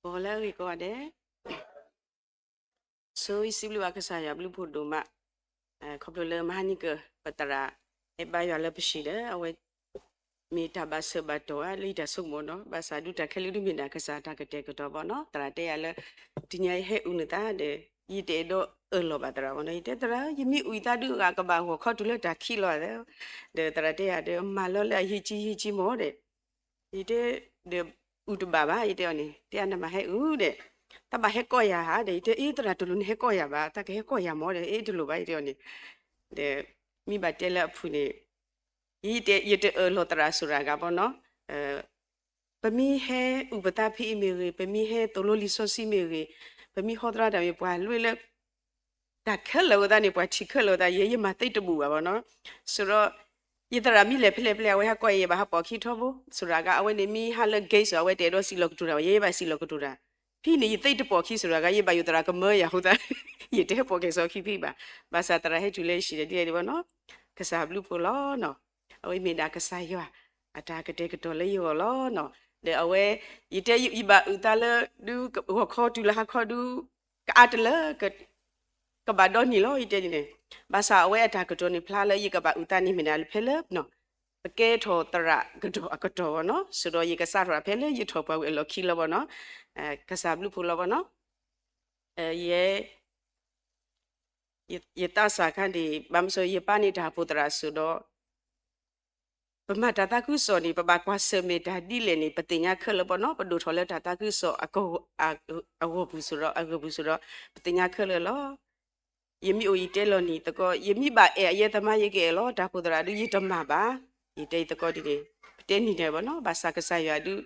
ဂီၤလၢအဂ့ၤကိးဂၤဒဲး, ဆိယစံးဘျုးဘၣ်ကစၢ်ယွၤဘျုးဖှိၣ်ဒိၣ်မး, ခီဖျိလၢမဟါနံၤက ပသရၣ်အဲၣ်ဘါယွၤလၢပဟံၣ်ဒီး အဝဲမ့ၢ်တၢ်ဘၣ်ဆၢဘၣ်တီၢ်ဧါ လၢယတၢ်ဆိကမိၣ်ဒီး ဘၣ်ဆၣ်ဒုးတၢ်ခဲလၢာ်ဒုးမ့ၢ်ဒၣ်ကစၢ်တၢ်ကတဲာ်ကတီၤဘၣ်နီၤ. သရၣ်တဲယၤလၢ တနံၤအံၤဟဲအုၣ်နသးဒီး ယတအဲၣ်ဒိးအၢၣ်လီၤဘၣ်သရၣ်ဘၣ်နီၤ. ယတဲသရၣ် ယမ့ၢ်အုၣ်ယသးဒုးအဂၤကဘၣ်ဂီၢ်ခီတုၤလၢတၢ်ခံးလီၤသး, ဒီးသရၣ်တဲယၤဒီး မၤလၢလၢအယံာ်ကံယံာ်ကံမ့ၢ်ဒီး ယတဲ ဒီးအုၣ်တဘၣ်ဘၣ် ယတဲအီၤန့ၣ် တဲအနမၤဟဲအုၣ်ဒီး တၢ်ဘၣ်ဟဲကိးယၤဧါဒီး ယတဲအ့ သရၣ်တလိၣ်နဟဲကိးယၤဘၣ် တၢ်ကဟဲကိးယၤမ့ၢ်ဒီး အ့တလိၣ်ဘၣ် ယတဲအီၤန့ၣ်, ဒီးမ့ၢ်ဘၣ်တဲလၢအဖုၣ်န့ၣ် ယတဲ ယတအၢၣ်လီၤသရၣ်စူၤရၤဂၤဘၣ်နီၤ, ပမ့ၢ်ဟဲအုၣ်ပသးဖဲအံၤမ့ၢ်ဂ့ၤ, ပမ့ၢ်ဟဲသိၣ်လိလံာ်စီဆှံမ့ၢ်ဂ့ၤ, ပမ့ၢ်ဟီသရၣ်တၢ်မ့ၢ်ပှၤလွဲလၢ တၢ်ခဲလၢာ်ဝဲသးန့ၣ် ပှၤထံၣ်ခဲလၢာ်ဝဲသး ယဲယမၤသ့တဘူၣ်ဘၣ်ဘၣ်နီၤ. ဆိဒီး ယသရၣ်မ့ၢ်လဲၤဖဲလဲၣ်ဖဲလဲၣ် အဝဲဟးကိးယဲ ယဘၣ်ဟးပိာ်ခံထီဘိ, စူၤရၤဂၤ အဝဲန့ၣ်မ့ၢ်ဟးလၢ gate စ့ၢ် အဝဲတအဲၣ်ဒိးစံးလီၤကတိၤတၢ်ဘၣ်, ယဲယဘၣ်စံးလီၤကတိၤတၢ်, ဖဲန့ၣ်ယသ့တပိာ်ခံစူၤရၤဂၤ ယဘၣ်ယိၣ်သရၣ်ကမၢယၤအဃိသတး ယတဟဲပိာ်ကဲစီခံဖံဘၣ်, ဘၣ်ဆၣ်သရၣ်ဟဲတုၤလၢယဟံၣ်ဒီးဒ်လဲၣ်ဒံးဘၣ်နီၤ, ကစၢ်ဘျုးဖှိၣ်လီၤနီၤ, အဝဲမ့ၢ်ဒၣ်ကစၢ်ယွၤ အတၢ်ကတဲာ်ကတီၤလၢယဂီၢ်လီၤနီၤ, ဒီးအဝဲ ယတဲယဘၣ်အုၣ်သးလၢ ဒုးဂီၢ်ခီတုၤလၢဟါခီဒုး ကအါတလၢ ကဘၣ်ဒီနံၤလီၤ ယတဲန့ၣ်, ဘၣ်ဆၣ်အဝဲအတၢ်ကတိၤန့ၣ်ဖျါလၢယကဘၣ်အုၣ်သးန့ၣ်မ့ၢ်ဒၣ်ဖဲလၢ ပကဲထီၣ်သရၣ်ကဒီးအကတီၢ်ဘၣ်နီၤ, ဆိဒီးယကစးထီၣ်ဖဲလၢယထီၣ်ပှၤဝံၤအလီၢ်ခံလီၤဘၣ်နီၤ, ကစၢ်ဘျုးဖှိၣ်လီၤဘၣ်နီၤ, ယ ယသးစၢ်ခါန့ၣ် ဘၣ်မနုၤဆိ ယပၢ်န့ၣ်တၢ်အိၣ်ဖှိၣ်သရၣ်စူၤဒီး ပမၤတၢ်သးခုကစီၣ်န့ၣ် ပဘၣ်ကွၢ်ဆၢၣ်မဲာ်တၢ်ဒ်လဲၣ်န့ၣ် ပသ့ၣ်ညါခဲလၢာ်ဘၣ်နီၤ, ပဒိၣ်ထီၣ်လၢတၢ်သးခုကစီၣ် အဂီၢ်ပူၤစ့ၢ်ဒီး အဂၢၢ်ပူၤစ့ၢ်ဒီး ပသ့ၣ်ညါခဲလၢာ်လီၤ. ယမ့ၢ်အိၣ်ယတဲလီၤနံၤသကိး ယမ့ၢ်ဘၣ်အဲၣ်အယဲသးမါယကအဲၣ်လီၤ, တၢ်အိၣ်ဖှိၣ်သရၣ်ဒုးယတမၤဘၣ်, ယတဲအံၤသကိးဒ်န့ၣ်, ပတဲနံၤန့ၣ်ဘၣ်နီၤ, ဘၣ်ဆၣ်ကစၢ်ယွၤဒုး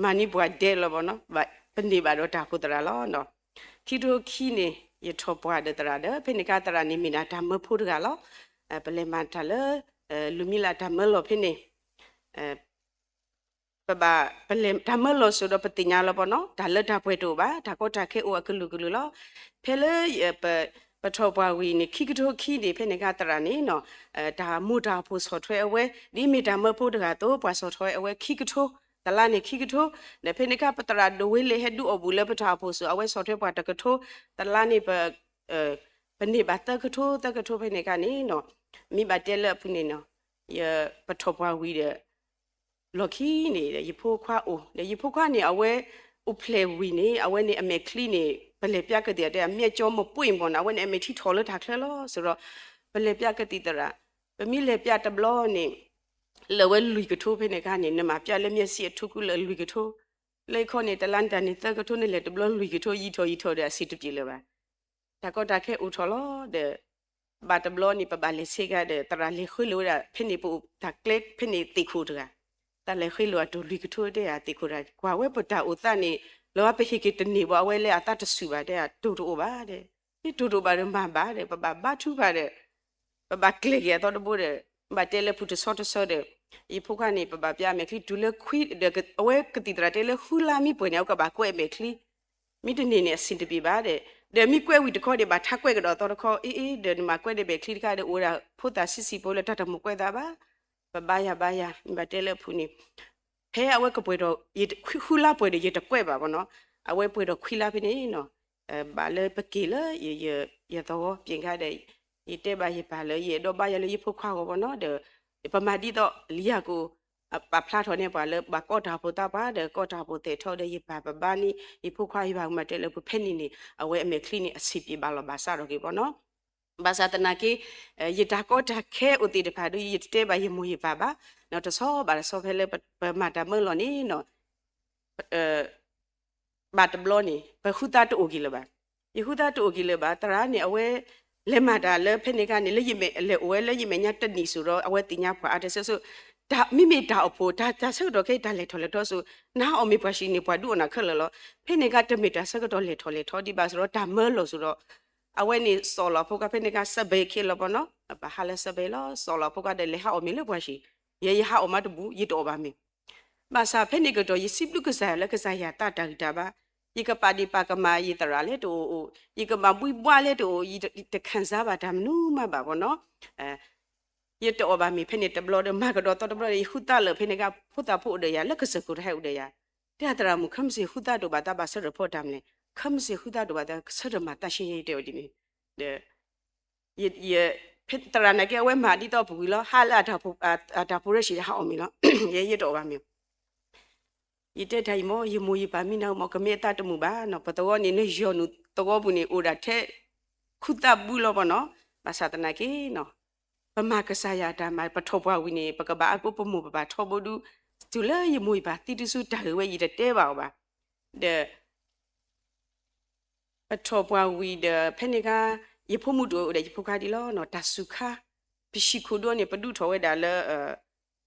မၤန့ၢ်ပှၤဒဲးလီၤဘၣ်နီၤ, ပန့ၢ်ဘၣ်ဒီးတၢ်အိၣ်ဖှိၣ်သရၣ်လီၤ. ခံကထိခံန့ၣ် ယထီၣ်ပှၢ်ဒီးသရၣ်ဒီး ဖဲန့ၣ်အခါသရၣ်န့ၣ်မ့ၢ်ဒၣ်တၢ်မၢဖိတဂၤလီၤ. ပလဲၤမၤတၢ်လၢ လူၤမံလးတၢ်မၢလီၢ်ဖဲန့ၣ် ပဘၣ် ပလဲၤတၢ်မၢလီၢ်စ့ၢ်ဒီးပသ့ၣ်ညါလီၤဘၣ်နီၤ, တၢ်လၢတၢ်ပှဲၤတအိၣ်ဘၣ်, တၢ်ကီတၢ်ခဲအိၣ်အကလုာ်ကလုာ်လီၤ. ဖဲလၢ ပ ပထီၣ်ပှၢ်ဝံၤန့ၣ် ခံကထိခံန့ၣ် ဖဲန့ၣ်အခါသရၣ်န့ၣ်နီၤ တၢ်မိၢ်တၢ်အိၣ်ဖှိၣ်ဆီၣ်ထွဲအဝဲ ဒ်မ့ၢ်တၢ်မၢဖိတဂၤအသိး ပှၤဆီၣ်ထွဲအဝဲခံကထိ, တလါန့ၣ်ခံကထိ, ဒီးဖဲန့ၣ်အခါပသရၣ်ဒိးဝဲလဲၤဟဲဒုးအီၣ်ဘူးလၢပတၢ်အိၣ်ဖှိၣ်စ့ၢ် အဝဲဆီၣ်ထွဲပှၤတကထိ, တလါန့ၣ် ပ ပန့ၢ်ဘၣ်သၢကထိ သၢကထိဖဲန့ၣ်အခါန့ၣ်နီၤ, မ့ၢ်ဘၣ်တဲလၢအပူၤန့ၣ်နီၤ, ယ ပထီၣ်ပှၢ်ဝံၤဒီး လီၢ်ခံန့ၣ် ယဖိခွါအိၣ်, ဒီးယဖိခွါန့ၣ် အဝဲအိၣ်ဖျဲၣ်ဝံၤန့ၣ် အဝဲန့ၣ်အမဲာ်ချံန့ၣ် ပလဲၤပျးကသ့ၣ်တဲ အမျက်ကြောမပွင့်ပေါ့နော်, အဝဲန့ၣ်အမဲာ်ထံထီၣ်လၢတၢ်ချၢလီၤ. စ့ၢ်ဒီး ပလဲၤပျးကသ့ၣ်သရၣ်, ပမ့ၢ်လဲၤပျးတဘျီန့ၣ် လၢာ်ဝဲလွံၢ်ကထိဖဲန့ၣ်အခါန့ၣ် နမၤပျးလၢမျက်စိအထူးကုလၢလွံၢ်ကထိ, လၢခီန့ၣ် တလါန့ၣ်တၢ်န့ၣ်သၢကထိန့ၣ် လဲၤတဘျီလွံၢ်ကထိ ယံာ်ထီၣ်ယံာ်ထီၣ်ဒီးအဆင်တပြေလၢၤဘၣ်. တၢ်ကီတၢ်ခဲအိၣ်ထီၣ်လီၤဒီး ဘၣ်တဘျီန့ၣ် ပဘၣ်လဲၤဆ့ကၤဒီး သရၣ်လဲၤဃ့လိာ်ဝဲဒၣ် ဖဲန့ၣ်ပအိၣ်တၢ်ကျဲ ဖဲန့ၣ်သ့ၣ်ခိၣ်တဂၤ, သရၣ်လဲၤဃ့လိာ်အတိၢ်လွံၢ်ကထိတဲယၤ သ့ၣ်ခိၣ်တဂၤ ကွၢ်ဝဲပတၢ်အိၣ်သးန့ၣ် လီၤဝဲပဟ့ၣ်က့ၤတန့ၢ်ဘၣ် အဝဲလၢအသးတဆူၣ်ဘၣ်တဲယၤ တိၢ်တအိၣ်ဘၣ်ဒီး မ့ၢ်တိၢ်တအိၣ်ဘၣ်ဒီးမၤဘၣ်ဒီး ပဘၣ်ဘါထုကဖၣ်ဒီး ပဘၣ်ကျဲၤက့ၤအသီတဘိဒီး ဘၣ်တဲလၢဖုၣ်တဆီတဆီဒီး ယဖိခွါန့ၣ် ပဘၣ်ပျးအမဲာ်ချံတုၤလၢခွံဒီး အဝဲကသံၣ်သရၣ်တဲလၢဃုလါမ့ၢ်ပှဲၤန့ၣ် အဝဲကဘၣ်ကွဲးအမဲာ်ချံ မ့ၢ်တန့ၢ်န့ၣ် အဆင်တပြေဘၣ်ဒီး ဒီးမ့ၢ်ကွဲးဝံၤတခီဒီး ဘၣ်ထးကွဲးကဒီးအသီတခီ အ့အ့ ဒီးနမၤကွဲးဒီးမဲာ်ချံတခါဒီး အိၣ်ဝဲဒၣ်ဖိသၣ်ဆံးဆံးဖိလၢတၢ်တမိၣ်ကွဲးသးဘၣ်, ပဘါယၤဘါယၤ မ့ၢ်ဘၣ်တဲလၢအဖုၣ်န့ၣ် ဖဲအဝဲကပှဲၤဒီး ဃုလါပှဲၤဒီး ယတကွဲးဘၣ်ဘၣ်နီၤ, အဝဲပှဲၤဒီးခွံလါဖဲန့ၣ်နီၤ, ဘၣ်လၢပက့ၤလၢ ယသဝီပၠ့ၣ်ခါဒီး ယတဲဘၣ်ယပၢ်လၢ ယအဲၣ်ဒိးဘါယွၤလၢယဖိခွါအဂီၢ်ဘၣ်နီၤဒီး ပမၤဒ်သိးလံယၤကိာ် ပာ်ဖျါထီၣ်န့ၢ်ပှၤလၢ ပှၤကိးတၢ်အိၣ်ဖှိၣ်သးပှၢ်ဒီး ကိးတၢ်အိၣ်ဖှိၣ်သဲးထီၣ်ဒီး ယပၢ်ပဘါန့ၢ် ယဖိခွါယဘၣ်မၤတဲလၢဖုၣ်ဖဲန့ၣ်န့ၣ် အဝဲအမဲာ်ချံန့ၣ် အဆင်ပြေဘၣ်လီၤဘၣ်စးထီၣ်က့ၤဘၣ်နီၤ. ဘၣ်ဆၣ်သနာ်က့ ယတၢ်ကီတၢ်ခဲအိၣ်သ့ၣ်တဖၣ်ဒီး ယတတဲဘၣ်ယမိၢ်ယပၢ်ဘၣ်, တဆီဘၣ်တဆီဖဲလၢပမၤတၢ်မၢလီၤန့ၣ်နီၤ ဘၣ်တဘျီန့ၣ် ပဃုသးတအိၣ်က့ၤလၢၤဘၣ်. ယဃုသးတအိၣ်က့ၤလၢၤဘၣ်. သရၣ်န့ၣ် အဝဲ လဲၤမၤတၢ်လၢဖဲန့ၣ်အခါန့ၣ် လၢယမဲာ်လဲၤအိၣ်ဝဲလၢယမဲာ်ညါတနံၣ်စိၤဒီး အဝဲသ့ၣ်ညါပှၤအါတစဲးစိၤ မ့မ့ၢ်တၢ်အိၣ်ဖှိၣ် တၢ်ဆၢကတီၢ်ခဲအံၤ တၢ်လဲၤထီၣ်လဲၤထီစိၤ နဟးအီၣ်မ့ၤပှၤဟံၣ်န့ၣ် ပှၤဒုးအီၣ်နၤခဲလၢာ်လီၤ. ဖဲန့ၣ်အခါတမ့ၢ်တၢ်ဆၢကတီၢ်လဲၤထီၣ်လဲၤထီဒံးဘၣ်စ့ၢ်ဒီး တၢ်မၢလီၤစိၤဒီး အဝဲန့ၣ်စီၤလီၤဖိခွါ ဖဲန့ၣ်အခါ စဘဲခဲလၢာ်ဘၣ်နီၤ ပဟးလၢစဘဲလီၤ စီၤလီၤဖိခွါဒီး လဲၤဟးအီၣ်မ့ၤလၢပှၤဟံၣ် ယဲယဟးအီၣ်မးတဘူး ယတအီၣ်ဘၣ်မ့ၤ ဘၣ်ဆၣ်ဖဲန့ၣ်ကတီၢ် ယစံးဘျုးကစၢ်ယွၤလၢကစၢ်ယွၤသးတၢ်ဂံၢ်တၢ်ဘါ, ယကပာ်ဒ့ၣ်ပာ်ကမၣ်ယသရၣ်လၢတအိၣ်အိၣ်, ယကမၤဘှံးဘှါလၢတအိၣ်, ယတခံစားဘၣ်တၢ်မနုၤမးဘၣ်ဘၣ်နီၤ. ယတအီၣ်ဘၣ်မ့ၤဖဲန့ၣ်တဘျီဒီး မၤကဒီးသီတဘျီဒီး ယဃုသးလၢာ်ဖဲန့ၣ်အခါ ဖိသၣ်ဖိအိၣ်ဒီးယၤ လၢကစၢၢ်ခိၣ်တဟဲအိၣ်ဒီးယၤ, တဲသရၣ်မုၣ် ခဲမုၢ်ဆ့ၣ်ဟူသၣ်ဒိၣ်ဘၣ်သးဘၣ်ဆၢထၢၣ်ဖီတၢ်မနုၤလဲၣ်, ခဲမုၢ်ဆ့ၣ်ဟူသၣ်ဒိၣ်ဘၣ်သး ဆၢထၢၣ်မၤသးရှဲရှဲ တဲဝဲဒ်န့ၣ်, ဒီး ယ ယ ဖဲသရၣ်နာ်က့ အဝဲမၤဒ်သိးပဝံၤလီၤ, ဟါလၢအတၢ်ဖိရၢၡံးဟးအီၣ်မ့ၤလီၤ, ယဲယတအီၣ်ဘၣ်မ့ၤ ယတဲတၢ်အံၤမ့ၢ် ယမိၢ်ယပၢ်မံနၤမ့ၢ် ကမ့ၢ်အသးတမုာ်ဘၣ်နီၤ, ပသဝီန့ၣ် နယီၢ်နုာ်သဝီပူၤန့ၣ် အိၣ်ဒၣ်ထဲ ခူသၣ်ဘုလီၤဘၣ်နီၤ, ဘၣ်ဆၣ်သနာ်က့နီၤ, ပမၤကစၢ်ယွၤအတၢ်မၤ ပထီၣ်ပှၢ်ဝံၤန့ၣ် ပကဘၣ်အါကိးပမိၢ်ပပၢ်ထီဘိဒု, တုၤလၢယမိၢ်ယပၢ်သံတစု တၢ်ဂ့ၢ်ဝဲယတတဲဘၣ်အီၤဘၣ်, ဒီး ပထီၣ်ပှၢ်ဝံၤဒီး ဖဲန့ၣ်အခါ ယဖိမုၣ်တအိၣ်ဒီး ယဖိခွါဒ်လီၤနီၤ, တၢ်စူၤခါ, ပဟံၣ်ခိၣ်ဒိၣ်န့ၣ် ပဒုးထီၣ်ဝဲဒၣ်လၢ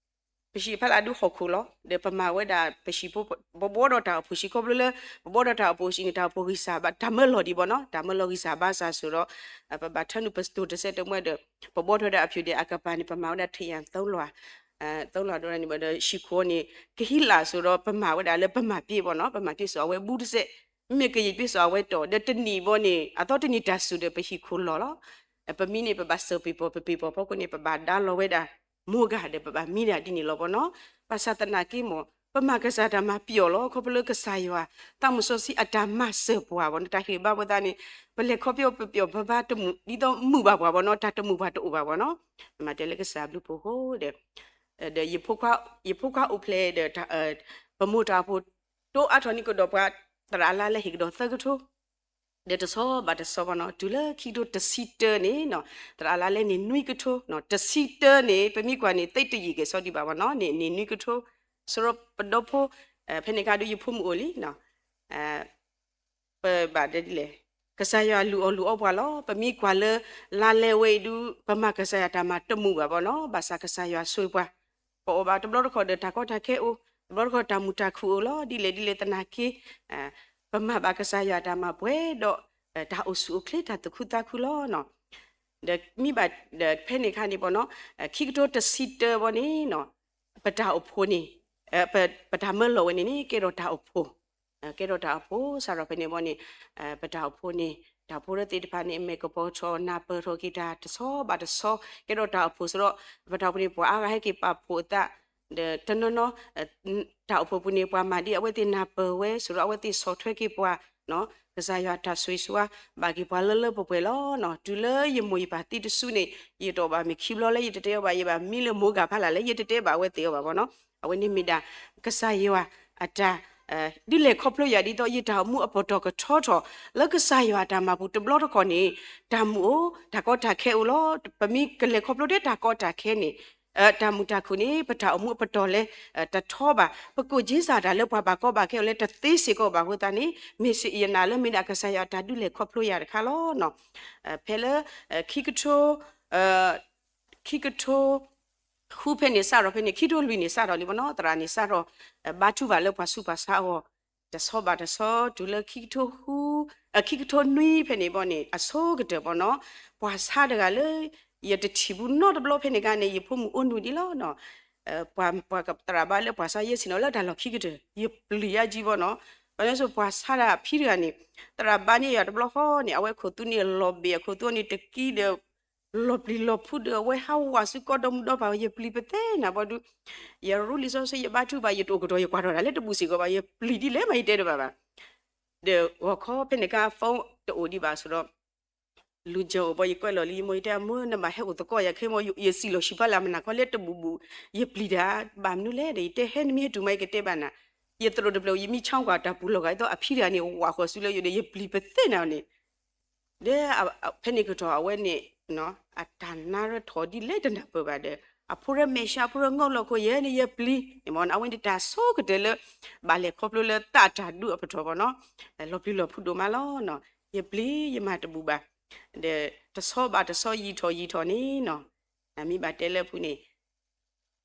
ပဟံၣ်ဖးလၢအဒုးဟီၣ်ခိၣ်လီၤ, ဒီးပမၤဝဲဒၣ်ပဟံၣ်ဖိ, ပဘှီဒီးတၢ်အိၣ်ဖှိၣ်ဟံၣ်ခိၣ်ဖျိလၢ, ပဘှီဒီးတၢ်အိၣ်ဖှိၣ်ဟံၣ်န့ၣ် တၢ်အိၣ်ဖှိၣ်ဂံၢ်စၢ်ဘါ တၢ်မၢလီၢ်ဒံးဘၣ်နီၤ, တၢ်မၢလီၢ်ဂံၢ်စၢ်ဘါစၢ်စိၤဒီး ပဘၣ်ထၢနုာ်ပစတိၤတစဲးတမှဲဒီး ပဘှီထီၣ်ဝဲဒၣ်အဖၠူၣ်ဒဲးအကပၤန့ၣ် ပမၤဝဲဒၣ်ထယၣ်သုံးလွှာ်, သုံးလွှာ်ဒီးန့ၣ်ဘၣ်ဒီး ဟံၣ်ခိၣ်န့ၣ် ကဟံးလၢ်စိၤဒီး ပမၤဝဲဒၣ်လၢပမၤပှ့ၤဘၣ်နီၤ, ပမၤပှ့ၤစိာ်အဝဲဘူးတစဲး, မ့မ့ၢ်ကယံာ်ပှ့ၤစိာ်အဝဲတီၢ်, ဒီးတနံၣ်ဘီန့ၣ် အသီတနံၣ်တၢ်စူၤဒီး ပဟံၣ်ခိၣ်လီၢ်လီၤ. ပမံန့ၣ် ပဘၣ်စၢၢ်ပ့ၤပီၢ် ပပ့ၤပီၢ်ဖီခိၣ်န့ၣ် ပဘၣ်ဒါလီၤဝဲဒၣ် မိၢ်ဂၤဒီး ပဘၣ်မံဒၣ်ဒ်န့ၣ်လီၤဘၣ်နီၤ. ဘၣ်ဆၣ်သနာ်က့မ့ၢ် ပမၤကစၢ်တၢ်မၤပျီၢ်လီၤ, ခီဖျိလၢကစၢ်ယွၤ သးမုၢ်စီဆှံအတၢ်မၤစၢၤပှၤဘၣ်နီၤ, တၢ်ဟ့ၣ်ဘါဝဲသးန့ၣ် ပလဲၤခီဖျိပပျီၢ်ပဘါတမုာ် ဒ်သိးမုာ်ဘၣ်ပှၤဘၣ်နီၤ, တၢ်တမုာ်ပှၤတအိၣ်ဘၣ်ဘၣ်နီၤ. မ့ၢ်တဲလၢကစၢ်ဘျုးဖှိၣ်ဃိဒီး ဒီးယဖိခွါအိၣ်ဖျဲၣ်ဒီး ပမိၢ်တၢ်အိၣ်ဖှိၣ် တိအါထီၣ်န့ၢ်ကဒီးပှၤ သရၣ်အလါလဲဟ့ၣ်ကဒီးသၢကထိ, ဒီးတဆီဘၣ်တဆီဘၣ်နီၤ, တုၤလၢခံကထိတဆံတၢန့ၣ်နီၤ, သရၣ်အလါလဲန့ၢ်နွံကထိ, တဆံတၢန့ၣ် ပမ့ၢ်ကွၢ်န့ၣ် သ့တယံာ်ကဲၤဆီဒံးဘၣ်ဘၣ်နီၤ, န့ၢ်နွံကထိ, စရီပဒီဖိ ဖဲန့ၣ်အခါဒုးယဖိမုၣ်အိၣ်လံ ပဘၣ်ဒ်လဲၣ်, ကစၢ်ယွၤလူၤအီၣ်လူၤအီပှၤလီၤ. ပမ့ၢ်ကွၢ်လၢ လါလဲဝဲအံၤဒုး ပမၤကစၢ်ယွၤတၢ်မၤတမုာ်ဘၣ်ဘၣ်နီၤ, ဘၣ်ဆၣ်ကစၢ်ယွၤဆိၣ်ပှၤ, ပအီၣ်ဘၣ်တဘျီတခီၣ်ဒီးတၢ်ကီတၢ်ခဲအိၣ်, တဘျီတခီၣ်တၢ်မုာ်တၢ်ခုၣ်အိၣ်လီၤ, ဒ်လဲၣ်ဒ်လဲၣ်သနာ်က့ ပမၤဘၣ်ကစၢ်ယွၤတၢ်မၤပှဲၤဒီး တၢ်အိၣ်ဆူၣ်အိၣ်ချ့တၢ်သူၣ်ခုသးခုလီၤ. ဒီးမ့ၢ်ဘၣ်ဒီးဖဲန့ၣ်အခါန့ၣ်ဘၣ်နီၤ, ခံကထိတဆံတၢဘၣ်န့ၣ်နီၤ, ပတၢ်အိၣ်ဖှိၣ်န့ၣ် ပတၢ်မၢလီၤဝဲန့ၣ်န့ၣ် ကဲထီၣ်တၢ်အိၣ်ဖှိၣ်, ကဲထီၣ်တၢ်အိၣ်ဖှိၣ် စးထီၣ်ဖဲန့ၣ်ဘၣ်န့ၣ်, ပတၢ်အိၣ်ဖှိၣ်န့ၣ် တၢ်အိၣ်ဖှိၣ်သ့ၣ်တဖၣ်န့ၣ် အမဲာ်ကပီၤထီၣ်နၢ်ပၢၢ်ထီၣ်က့ၤတၢ်တဆီဘၣ်တဆီ, ကဲထီၣ်တၢ်အိၣ်ဖှိၣ်စရီ, ပတၢ်အိၣ်ဖှိၣ်န့ၣ် ပှၤအါဂၤဟဲက့ၤပာ်ဖှိၣ်အသး, ဒီးတနီၤနီၤ တၢ်အိၣ်ဖှိၣ်ပူၤန့ၣ် ပှၤမၤဒ်အဝဲသ့ၣ်နၢ်ပၢၢ်ဝဲ စရီအဝဲသ့ၣ်ဆီၣ်ထွဲက့ၤပှၤ, ကစၢ်ယွၤတၢ်ဆိၣ်ဂ့ၤဆိၣ်ဝါ ဘၣ်က့ၤပှၤလၢလၢပှဲၤပှဲၤလီၤ. တုၤလၢယမိၢ်ယပၢ်သံတစုန့ၣ် ယတအီၣ်ဘၣ်မ့ၤခံဘျီလၢယတတဲအီၤဘၣ်, ယဘၣ်မံလၢမိၢ်ဂၤဖးလၢ်လၢယတတဲဘၣ်အဝဲသ့ၣ်အီၤဘၣ်ဘၣ်နီၤ, အဝဲန့ၣ်မ့ၢ်ဒၣ် ကစၢ်ယွၤအတၢ် ဒုးလဲၤခီဖျိယၤဒ်သိးယတၢ်အိၣ်မူအပတီၢ်ကထီထီၣ် လၢကစၢ်ယွၤအတၢ်မၤပူၤတဘျီတခီၣ်န့ၣ် တၢ်မုာ်အိၣ် တၢ်ကီတၢ်ခဲအိၣ်လီၤ. ပမ့ၢ်ကလဲၤခီဖျိထဲတၢ်ကီတၢ်ခဲန့ၣ် တၢ်မုာ်တၢ်ခုၣ်န့ၣ် ပတၢ်အိၣ်မူအပတီၢ်လဲၤ တထီဘၣ်. ပကိၣ်က့စၢ်တၢ်လၢပှၤဘၣ်ကီဘၣ်ခဲအိၣ်လၢတသ့စ့ၢ်ကီးဘၣ်အဃိသတးန့ၣ် မ့ၢ်စ့ၢ်ယနာ်လၢမ့ၢ်ဒၣ်ကစၢ်ယွၤအတၢ်ဒုးလဲၤခီဖျိယၤတခါလီၤ. ဖဲလၢ ခံကထိ ခံကထိ ဃုဖဲန့ၣ်စးထီၣ်ဖဲန့ၣ် ခံကထိလွံၢ်န့ၣ်စးထီၣ်လံဘၣ်နီၤ, သရၣ်န့ၣ်စးထီၣ် ဘါထုကဖၣ်လၢပှၤဆူးပှၤဆါအဂီၢ် တဆီဘၣ်တဆီ တုၤလၢခံကထိဃု ခံကထိနွံဖဲန့ၣ်ဘၣ်န့ၣ် အဆိကတၢၢ်ဘၣ်နီၤ, ပှၤဆါတဂၤလၢ ယတထံၣ်ဘူးနီတဘျီဖဲန့ၣ်ခါန့ၣ် ယဖိမုၣ်အိၣ်နုာ်ဒံးလီၤနီၤ. ပှၤ ပှၤသရၣ်ဘါလၢပှၤဆါယဲၢ်ဆံနီၤ လၢတၢ်လီၢ်ခံကတၢၢ် ယပျံၤယါကံဘၣ်နီၤ. ဘၣ်မနုၤစိ ပှၤဆါတၢ်ဖံတဂၤန့ၣ် သရၣ်ဘါန့ၢ်ယၤတဘျီဃီန့ၣ် အဝဲခိၣ်သူန့ၣ်လီၤဘ့ၣ် အခိၣ်သူန့ၣ်တကံဒီး လီၤပျံၤလီၤဖုးဒီး အဝဲဟးဝးဆူကီၢ်ဒီမုၢ်ဒီပၤ ယပျံၤပသဲနၤဘၣ်ဒုး ယရူလံာ်စီဆှံယဘါထုကဖၣ် ယတအိၣ်ကတီၢ် ယကွၢ်ထီၣ်တၢ်လၢတဘူးစ့ၢ်ကီးဘၣ် ယပျံၤဒ်လဲၣ်မး ယတဲတဘၣ်ဘၣ်. ဒီးဂီၤခီဖဲန့ၣ်ခါ phone တအိၣ်ဒံးဘၣ်ဆိုဒီး လူၤကၠီၤအိၣ်ဘၣ် ယကွဲးလီၤလံ ယမိၢ် ယတဲ အမိၢ် နဘၣ်ဟဲအိၣ်သကိးယၤခဲမိၢ် ယစံၣ်လီၤဆံးဖးလၢမနၤခီလၢတဘူးဘူး ယပျံၤတၢ် ဘၣ်မနုၤလဲၣ်ဒီး ယတဲဟဲနမ့ၢ်ဟဲတုၤမး ယကတဲဘၣ်နၤ ယသရိာ်တဖျၢၣ် ယမံဆါကွၢ်တၢ်ပူၤလီၤဂာ် ဒ်သိးအဖံတဂၤန့ၣ် ဝးဃီၤဆူလၢယိာ်ဒီး ယပျံၤပသဲနၤန့ၣ် ဒီးဖဲန့ၣ်ကတီၢ်အဝဲန့ၣ် အတၢ်နါရၢထီၣ်ဒ်လဲၣ်တနၢ်ပၢၢ်ဘၣ်ဒီး အဖိရဲမဲာ်ဆှး အဖိရဲငီၢ်လီၢ်ခိၣ် ယဲန့ၣ်ယပျံၤ အဝဲန့ၣ်တၢ်ဆိကတၢၢ်လၢ ဘၣ်လဲၤခီဖျိလၢသးတၢ်ဒူအပတီၢ်ဘၣ်နီၤ လီၤပျံၤလီၤဖုးဒိၣ်မးလီၤ. ယပျံၤယမၤတဘူးဘၣ် ဒီးတဆီဘၣ်တဆီယံာ်ထီၣ်ယံာ်ထီၣ်န့ၣ်နီၤ မ့ၢ်ဘၣ်တဲလၢဖုန့ၣ်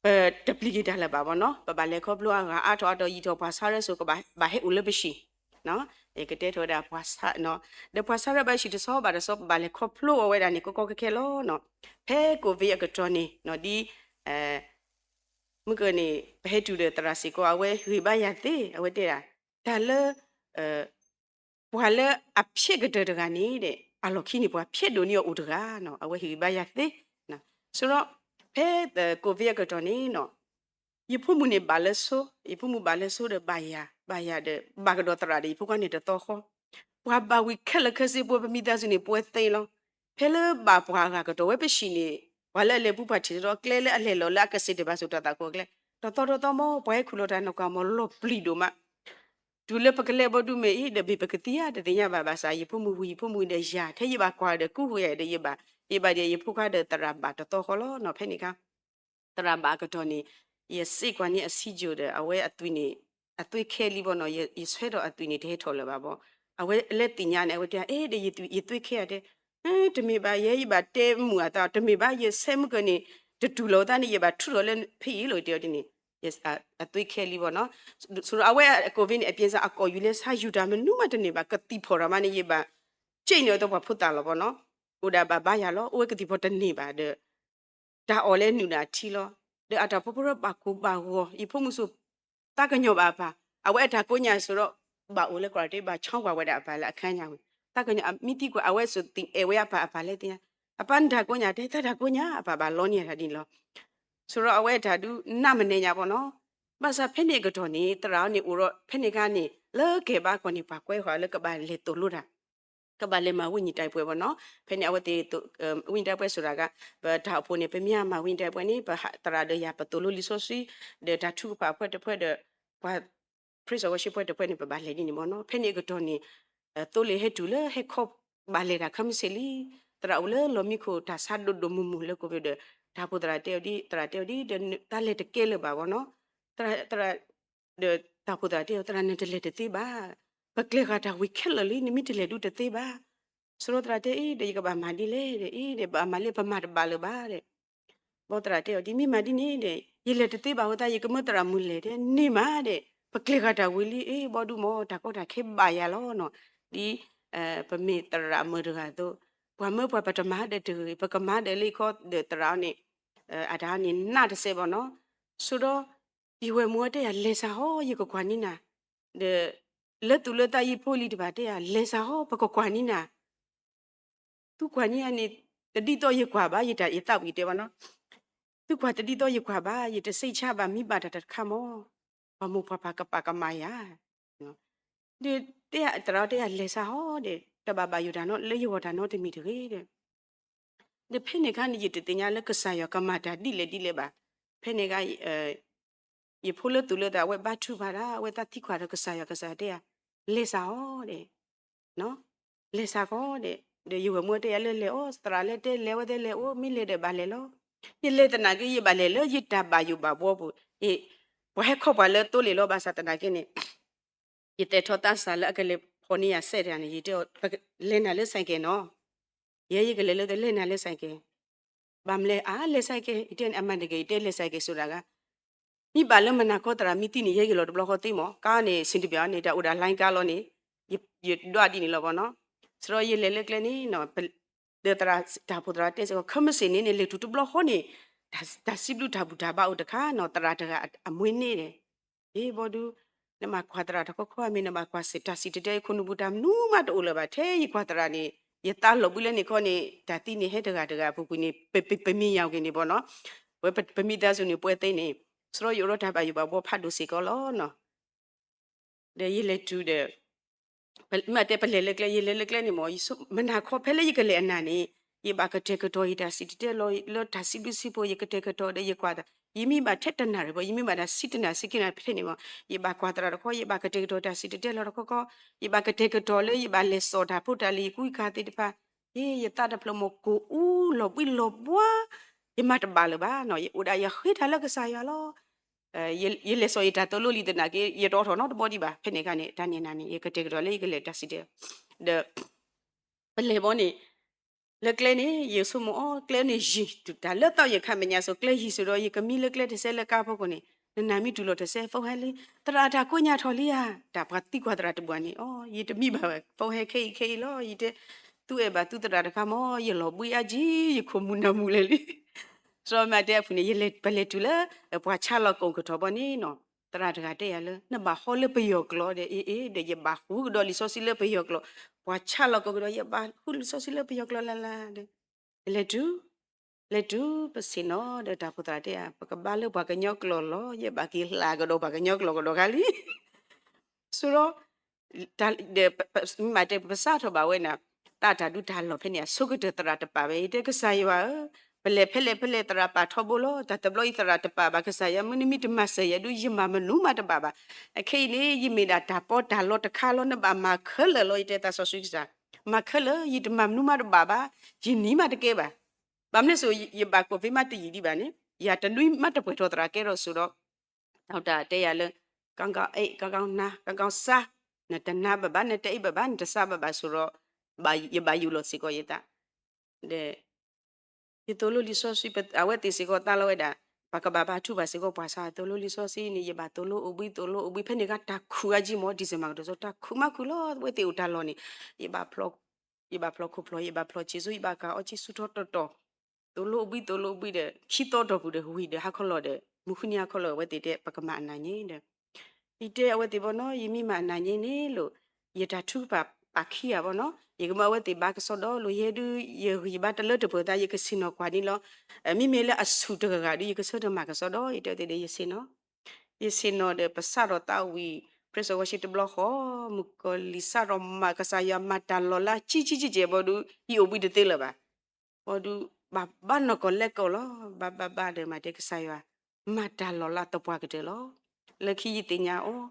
ပတပျံၤက့ၤတၢ်လၢၤဘၣ်ဘၣ်နီၤ ပဘၣ်လဲၤခီဖျိအဂၤအါထီၣ်အါထီၣ်ယံာ်ထီၣ် ပှၤဆါရဲစိၤကဘၣ်ဟဲအိၣ်လၢပဟံၣ် ယကတဲထီၣ်ဝဲဒၣ်ပှၤဆါ ဒီးပှၤဆါရဲဘၣ်ဟံၣ်တဆီဘၣ်တဆီ ပဘၣ်လဲၤခီဖျိအီၤဝဲဒၣ်န့ၣ် ကီကီခဲခဲလီၤ. ဖဲ COVID အကတီၢ်န့ၣ် ဒ် မုၢ်ကၢၢ်န့ၣ် ပဟဲတုၤဒီးသရၣ်စ့ၢ်ကီး အဝဲဂ့ၤဘါယၤသ့ အဝဲတဲဒၣ် တၢ်လၢ ပှၤလၢအဖျဲးကတၢၢ်တဂၤန့ၣ်ဒီး အလီၢ်ခံန့ၣ် ပှၤဖျဲးဒိၣ်န့ၢ်အီၤအိၣ်တဂၤနီၤ အဝဲဟ့ၣ်ဂံၢ်ဘါယၤသ့ ဆိုတော့ ဖဲ COVID အကတီၢ်န့ၣ်နီၤ ယဖိမုၣ်န့ၣ်ဘၣ်လၢဆိ, ယဖိမုၣ်ဘၣ်လၢဆိဒီးဘၣ်ယၤ, ဘၣ်ယၤဒီး ဘၣ်ကဒီးသရၣ်ဒီး ယဖိခွါန့ၣ်တသီဃီ, ပှၤဘၣ်ဝံၤခဲလၢာ်ခဲဆ့ ပဝဲပမိသားစုန့ၣ် ပဝဲသ့လီၤ. ဖဲလၢဘၣ်ပှၤအဂၤကတီၢ်ဝဲပဟံၣ်န့ၣ်, ပှၤလၢအလဲၤပူၤပှၤထံၣ်ဒီးကျဲလၢအလဲၤလီၤလၢအကစ့ၢ်တဘၣ်စိၤတၢ်သးကိးကျဲ, တသီတသီမ့ၢ် ပှၤဟဲခူၣ်လီၤတၢ်နီၢ်ကီၢ်မ့ၢ်လီၤပျံၤဒိၣ်မး တုၤလၢပကလဲၤဘီဒုးမ့ၢ်အံၤဒီး မ့ၢ်ပကသံဧါတသ့ၣ်ညါဘၣ် ဘၣ်ဆၣ် ယဖိမုၣ်ဝံၤ ယဖိမုၣ်ဒီးယၤ ထဲယဘၣ်ကွၢ်ဒီးကူဝဲဒီးယဘၣ်, ယဘၣ်ဒီးယဖိခွါဒီးသရၣ်ဘၣ်တသီဃီလီၤနီၤ ဖဲန့ၣ်အခါ သရၣ်ဘၣ်အကတီၢ်န့ၣ် ယစံးကွၢ်န့ၢ်အဆံးယိာ်ဒီး အဝဲအသွံၣ်န့ၣ် အသွံၣ်ခဲလံဘီနီၤ ယဆွဲထီၣ်အသွံၣ်န့ၣ် တဟဲထီၣ်လၢၤဘၣ်ဘီ, အဝဲလၢသ့ၣ်ညါန့ၣ် အဝဲတဲ အဲ ဒီးယသွံၣ်ခဲဧါတဲ, တမ့ၢ်ဘၣ် ယဲယဘၣ်တဲမုာ်အသး တမ့ၢ်ဘၣ် ယဆဲမုၢ်ကၢၢ်န့ၣ် တတူၢ်လိာ်အသးန့ၣ် ယဘၣ်ထုးထီၣ်လၢဖဲအံၤလီၤ တဲအီၤဒ်န့ၣ် အသွံၣ်ခဲလံဘီနီၤ, ဆိဒီးအဝဲအကိးဖဲန့ၣ် အပျဲစၢ်အကီၢ်ယူၤလဲ ဆါယူၤတၢ်မနုၤမးတန့ၢ်ဘၣ် ကသံၣ်ဖီၣ်တၢ်မးန့ၣ် ယဘၣ် က့န့ၣ်အသးပှၤဖိသၣ်လီၤဘီနီၤ, အိၣ်ဒၣ်ဘၣ်ဘါယၤလီၤ အိၣ်ဝဲကသံၣ်ဖီၣ်တန့ၢ်ဘၣ်ဒီး တၢ်အီၣ်လဲၤနုာ်ဒၣ်အထံလီၤ, ဒီးအတၢ်ဖိဖိရၢဘၣ်ကိၢ်ဘၣ်ဂီၤ ယဖိမုၣ်စိၤ သးကညီၤဘၣ်အပၢ်, အဝဲအတၢ်ကိးညါစိၤဒီး ဘၣ်အိၣ်လၢကီၢ်တ့ၢ် ဘၣ်ဆီကွၢ်ဝဲဒၣ်အပၢ်လၢအခါညါဝံၤ သးကညီၤ မ့ၢ်သံကွၢ် အဝဲစိၤသ့ၣ်အဲၣ်ဝဲအပၢ် အပၢ်လဲၤသ့ၣ်ညါ, အပၢ်နတၢ်ကိးညါ တဲသးတၢ်ကိးညါ အပၢ်ဘၣ်လီန့ၢ်တၢ်ဒ်န့ၣ်လီၤ, ဆိဒီးအဝဲတၢ်ဒုးနးမနဲညါဘီနီၤ, ဘၣ်ဆၣ်ဖဲန့ၣ်အကတီၢ်န့ၣ် သရၣ်အီၤန့ၣ်အိၣ်ဒီး ဖဲန့ၣ်အခါန့ၣ် လၢကဲဘၣ်ကီၢ်န့ၣ် ပှၤကွဲဃီၤလၢကဘၣ်လဲၤသိၣ်လိတၢ် ကဘၣ်လဲၤမၤဝိညာဉ်တိုက်ပွဲဘီနီၤ, ဖဲန့ၣ်အဝဲသ့ၣ် ဝိညာဉ်တိုက်ပွဲ ဆိုတာက ပတၢ်အိၣ်ဖှိၣ်န့ၣ် ပမ့ၢ်မၤဝိညာဉ်တိုက်ပွဲန့ၣ် ပသရၣ်ဒီးယၤပသိၣ်လိလံာ်စီဆှံ, ဒီးတၢ်ထုကဖၣ်အဖွဲ့တဖွဲ့ဒီး ပှၤ praise and worship အဖွဲ့တဖွဲ့န့ၣ် ပဘၣ်လဲၤဒ်န့ၣ်ဘီနီၤ, ဖဲန့ၣ်အကတီၢ်န့ၣ် သိလ့ၣ်ဟဲတုၤလၢဟဲခီဘၣ်လဲၤတၢ်ခဲမုၢ်ဆ့ၣ်လံ, သရၣ်အိၣ်လၢလီၢ်မံခိၣ်တၢ်ဆါဒိၣ်ဒိၣ်မုၢ်မုၢ်လၢကိးဖဲဒီး တၢ်ဖိသရၣ်တဲအီၤဒ် သရၣ်တဲအီၤဒ် ဒီးတၢ်လဲၤတကဲလၢၤဘၣ်ဘီနီၤ, သရၣ် ဒီးတၢ်ဖိသရၣ်တဲအီၤ သရၣ်နတလဲၤတသ့ဘၣ်, ပကျဲၤဃာ်တၢ်ဝံၤခဲလၢာ်လံ နမ့ၢ်တလဲၤဒုးတသ့ဘၣ်, ဆိဒီးသရၣ်တဲအံၤဒီး ယကဘၣ်မၤဒ်လဲၣ်ဒီး အံၤဒီး ဘၣ်မၤလၢပမၤတဘၣ်လၢၤဘၣ်ဒီး ဘီသရၣ်တဲအီၤဒ် မ့ၢ်မၤဒ်န့ၣ်ဒီး ယလဲၤတသ့ဘၣ်ဝဲသး ယကမၢသရၣ်မုၣ်လဲၤတဲန့ၢ်မးဒီး ပကျဲၤဃာ်တၢ်ဝံၤလံ အ့ ဘီဒုမ့ၢ် တၢ်ကီတၢ်ခဲဘၣ်ယၤလီၤနီၤ, ဒ် ပမ့ၢ်သရၣ်မုၣ်တဂၤအသိး ပှၤမၢပှၤပတမၤဒီးတဂ့ၤ ပကမၤဒီးလၢခီဒီးသရၣ်အီၤန့ၣ် အတၢ်န့ၣ်နးတစဲးဘီနီၤ, ဆိဒီး ယဝဲၢ်မုၣ်အီၤတဲယၤ လဲၤစၢ်ဟီ ယကကွၢ်န့ၢ်နၤ, ဒီး လၢသူၣ်လၢသးယဖိလံၤတဖၣ်တဲယၤ လဲၤစၢ်ဟီ ပကကွၢ်န့ၢ်နၤ သုကွၢ်န့ၢ်ယၤန့ၣ် တဒ်သိးယကွၢ်ဘၣ် ယတၢ်ယသးဝံၣ်တဲဘၣ်နီၤ, သုကွၢ်တဒ်သိးယကွၢ်ဘၣ် ယတစံးဆါဘၣ် မ့ၢ်ဘၣ်တၢ်တခါမ့ၢ် ပှၤမိၢ်ပှၤပၢ်ကပာ်ကမၣ်ယၤ, ဒီးတဲသရၣ်တဲယၤ လဲၤစၢ်ဟီဒီး တဘၣ်ဘၣ်ယိၣ်တၢ်နီတမံၤတဂ့ၤဒီး ဒီးဖဲန့ၣ်အခါန့ၣ် ယတသ့ၣ်ညါလၢကစၢ်ယွၤကမၤတၢ်ဒ်လဲၣ်ဒ်လဲၣ်ဘၣ်, ဖဲန့ၣ်အခါ ယဖိလၢသူၣ်လၢသး အဝဲဘါထုကဖၣ်တၢ် အဝဲသးသံကွၢ်ဒီးကစၢ်ယွၤ ကစၢ်ယွၤတဲယၤ လဲၤစၢ်အီၤဒီး လဲၤစၢ်ကီးဒီး ဒီးယဝဲၢ်မုၣ်တဲယၤလၢလဲၤအီၤ သရၣ်လၢတဲလဲၤဝဲသ့လဲၤအိၣ် မ့ၢ်လဲၤဒီးဘၣ်လဲၤလီၤ, ယလဲၤသနာ်က့ ယဘၣ်လဲၤလၢယတၢ်ဘၣ်ယိၣ်ဘၣ်ဘှီပူၤ, ပှၤဟဲခီပှၤလၢသိလ့ၣ်လီၤ ဘၣ်ဆၣ်သနာ်က့န့ၣ် ယသဲးထီၣ်သးစၢ်လၢအကလဲၤဖီၣ်န့ၢ်ယၤစဲးတဂၤန့ၣ် ယတဲအီၤ လဲၤနၤလၢစဲးကဲးနီၤ, ယဲယကလဲၤလၢ လဲၤနၤလၢစဲးကဲး, ဘၣ်မလဲၣ် အါ လဲၤစဲးကဲး ယတဲန့ၣ် အမၤတဂ့ၤ ယတဲလဲၤစဲးကဲး ဆိုတာက မ့ၢ်ဘၣ်လၢမနၤခီသရၣ်မ့ၢ်သံန့ၣ် ယဲယလီၤတဘျီဃီသ့မး ကါန့ၣ် စံးတဘၣ်န့ၣ် တၢ်အိၣ်ဒၣ် လိုင်း ကါလီၤန့ၣ် ယဒွးဒ်န့ၣ်လီၤဘီနီၤ, စရီယလဲၤလၢကျဲန့ၣ် ဒီးသရၣ်တၢ်ဖိသရၣ်တဲစ့ၢ်ကီး ခဲမုၢ်ဆ့ၣ်န့ၣ်န့ၣ် လဲၤတုၤတဘျီဃီန့ၣ် တၢ်စံးဘျုးတၢ်ဘူၣ်တၢ်ဘါအိၣ်တခါနီၤ သရၣ်တဂၤအမွေးနေ့န့ၣ် အ့ ဘီဒု နဘၣ်ကွၢ်သရၣ်တခီခီ မ့ၢ်နဘၣ်ကွၢ်စ့ၢ် တၢ်စံၣ်တဲၤတဲလၢယခိၣ်နူာ်ပူၤ တၢ်မနုၤမးတအိၣ်လၢၤဘၣ် ထဲယကွၢ်သရၣ်န့ၣ် ယသးလီၤဘှံးလၢန့ၣ်ခီန့ၣ် တၢ်သံန့ၣ်ဟဲတဂၤတဂၤအပူၤကွံာ်န့ၣ် ပမံၤယၤဂ့ၤန့ၣ်ဘီနီၤ, ဝဲပမံၤသးစူၤန့ၣ် ပှဲၤသ့န့ၣ် စရီယအိၣ်ဒီးတၢ်ဘၣ်ယိၣ်ဘၣ်ဘှီဖးဒိၣ်စ့ၢ်ကီးလီၤနီၤ ဒီးယလဲၤတုၤဒီး မ့ၢ်တဲပလဲၤလၢကျဲ ယလဲၤလၢကျဲန့ၣ်မ့ၢ် မနၤခီဖဲလၢယကလဲၤအနၤန့ၣ် ယဘၣ်ကတဲာ်ကတီၤယတၢ်စံၣ်တဲၤတဲလီၤလၢတၢ်စံးဘျုးစံးဖှိၣ် ယကတဲာ်ကတီၤဒီးယကွၢ်သး ယမ့ၢ်ဘၣ်ထဲတနၣ်ရံၣ်ဘၣ် ယမ့ၢ်ဘၣ်တၢ်ဆံတနၣ်ဆံခံနၣ်ရံၣ်ဖဲန့ၣ်မ့ၢ် ယဘၣ်ကွၢ်သရၣ်တခီ ယဘၣ်ကတဲာ်ကတီၤတၢ်စံၣ်တဲၤတဲလီၤတခီခီ ယဘၣ်ကတဲာ်ကတီၤလၢယဘၣ်လဲၤစိာ်တၢ်ဖိတၢ်လံၤ ယကူယကၤသ့ၣ်တဖၣ် ယသးတဖျၢၣ်မ့ၢ် ကိၢ်အူလီၤဘှံးလီၤဘှါ ယမၤတဘၣ်လၢၤဘၣ်နီၤ ယအိၣ်ဒၣ်ယဃ့တၢ်လၢကစၢ်ယွၤလီၤ ယလဲၤစိာ်ယတၢ်သိၣ်လိလံသနာ်က့ ယတအိးထီၣ်နီတဘီဒံးဘၣ် ဖဲန့ၣ်အခါန့ၣ် တၢ်န့ၣ်နၤန့ၣ် ယကတဲာ်ကတီၤလၢယကလဲၤတၢ်စံၣ်တဲၤ ဒီး ပလဲၤဘီန့ၣ် လၢကျဲန့ၣ် ယဆိကမိၣ်အီၤ ကျဲန့ၣ်ယံာ်တုၤတၢ်လၢသီယခါမဲာ်ညါစိၤ ကျဲယံာ်စိၤဒီး ယကမံလၢကျဲတစဲးလၢကါဖိခိၣ်န့ၣ် နနၤမ့ၢ်တုၤလီၤတစဲး ဖိဟဲလံ သရၣ်တၢ်ကိးညါထီၣ်လံဧါ တၢ်ပှၤသံကွၢ်သရၣ်တဘၣ်န့ၣ် အီ ယတမံဘၣ်ဝဲ ဖိဟဲခဲအံၤခဲအံၤလီၤ ယတဲ သုအဲၣ်ဘၣ်သုသရၣ်တခါမ့ၢ် ယလီၤဘှံးအါကံ ယခိၣ်မူၤနၢ်မူၤလဲၣ်လံ စီၤမၤတဲအဖုၣ်န့ၣ် ယလဲၤ ပလဲၤတုၤလၢ ပှၤဆါလီၤကိၣ်ကထီၣ်ဘီန့ၣ်နီၤ သရၣ်တဂၤတဲယၤလၢ နဘၣ်ဟီလၢပယီၤကျိာ်ဒီး အ့ အ့ ဒီး ယဘၣ်ဃုကဒီးလံာ်စီဆှံလၢပယီၤကျိာ် ပှၤဆါလီၤကိၣ်ကဒီး ယဘၣ်ဃုလံာ်စီဆှံလၢပယီၤကျိာ်လၢ်လၢ်ဒီး ယလဲၤတုၤ လဲၤတုၤပဆ့ၣ်နီၤဒီးတၢ်အိၣ်ဖှိၣ်သရၣ်တဲယၤ ပကဘါလၢပှၤကညီကျိာ်လီၤ, ယဲဘၣ်က့ၤလၢကဒီးပှၤကညီကျိာ်ကဒီးဂၤလံ. ဆိုတော့ မ့ၢ်တဲပစးထီၣ်ဘၣ်ဝဲန့ၣ် သးတၢ်ဒုးတၢ်လီၢ်ဖဲန့ၣ် အဆိကတၢၢ်သရၣ်တပာ်ဘၣ်. ယတဲကစၢ်ယွၤဧၢ, ပလဲၤဖဲလဲၣ်ဖဲလဲၣ်သရၣ်ပာ်ထီဘိလီၤ. တၢ်တဘျီအံၤသရၣ်တပာ်ဘၣ်, ကစၢ်ယွၤမ့တမ့ၢ်တမၤစၢၤယၤဒုး ယမၤမနုၤမးတဘၣ်ဘၣ်. အခဲအံၤန့ၣ် ယမ့ၢ်ဒၣ်တၢ်ပီးတၢ်လီတခါလီၤ, နဘၣ်မၤခဲလၢာ်လီၤ. ယတဲသးစီဆှံကစၢ်, မၤခဲလၢာ်, ယတမၤမနုၤမးတဘၣ်ဘၣ်, ယနံၤမးတကဲဘၣ်. ဘၣ်မနုၤအဃိ ယဘၣ်ကိးဖဲမးတယံာ်ဒံးဘၣ်န့ၣ် ယၤတနွံမးတပှဲၤထီၣ်သရၣ်ကဲထီၣ်စိဒီး တၢ်တဲယၤလၢ ကီကီအဲး ကီကီနၤ ကီကီစါ, နတနါဘၣ်ဘၣ် နတအ့ၣ်ဘၣ်ဘၣ် နတစါဘၣ်ဘၣ်စိဒီး ယဘၣ်ယူၢ်လီၤစ့ၢ်ကီးယသး ဒီး ယသိၣ်လိလံာ်စီဆှံ အဝဲသ့ၣ်စ့ၢ်ကီးသးလီၤဝဲဒၣ် ပှၤကဘၣ်ဘါထုကဖၣ်စ့ၢ်ကီးပှၤဆါ သိၣ်လိလံာ်စီဆှံန့ၣ် ယဘၣ်သိၣ်လိအိၣ်ဘှံး သိၣ်လိအိၣ်ဘှံး ဖဲန့ၣ်ဂ့ၤတၢ်ခုၣ်အါကံမီၢ် December ကတၢၢ်စီ တၢ်ခုၣ်မးခုၣ်လီၤ အဝဲသ့ၣ်အိၣ်တၢ်လီၢ်န့ၣ် ယဘၣ်ဖျီ ယဘၣ်ဖျီခိၣ်ဖျီ ယဘၣ်ဖျီဆံးစိ ယဘၣ်ကၤအီကံဆူၣ်ထီတီတီၤ သိၣ်လိအိၣ်ဘှံး သိၣ်လိအိၣ်ဘှံးဒီး ခံသီတီၢ်ပူၤဒီး ဝံၤဒီးဟါခီလီၤဒီး မုၢ်ဃုနံၤဟါခီလီၤ အဝဲသ့ၣ်တဲ ပကမၤအနၢ်ညါဒီး ယတဲအဝဲသ့ၣ်ဘီနီၤ ယမ့ၢ်မၤအနၢ်ညါန့ၣ်လိၤ ယတၢ်ထုကဖၣ်ပာ်ခံဂၤဘီနီၤ ယကမၢအဝဲသ့ၣ်ဘါကစီဒီလိၤ ယဲဒုး ယဂံၢ်ယဘါတလၢတပှဲၤသး ယကဆ့ၣ်နီၤကွၢ်န့ၣ်လီၤ. မ့မ့ၢ်လၢအဆူၣ်တဂၤဂၤဒုး ယကဆၢထၢၣ်မၤကစီဒီ ယတဲဝဲသ့ၣ်ဒီး ယဆ့ၣ်နီၤ ယဆ့ၣ်နီၤဒီး ပစးထီၣ်သးဝံၤ praise and worship တဘျီဃီ မုၣ်ကီၤလံၢ်စးထီၣ်မၤကစၢ်ယွၤမၤတၢ်လီၤလၢ ကံကံကံကဲဘီဒုး ယအိၣ်ဘှံးတသ့လၢၤဘၣ်. ဘီဒုး ဘၣ်ဘၣ်နီၢ်ကီၢ်လဲၤကီၢ်လီၤ ဘၣ်ဘၣ်ဘၣ်ဒီး မၤတဲကစၢ်ယွၤ မၤတၢ်လီၤလၢသပှၢ်ကတၢၢ်လီၤ. လၢခံယသ့ၣ်ညါအီၤ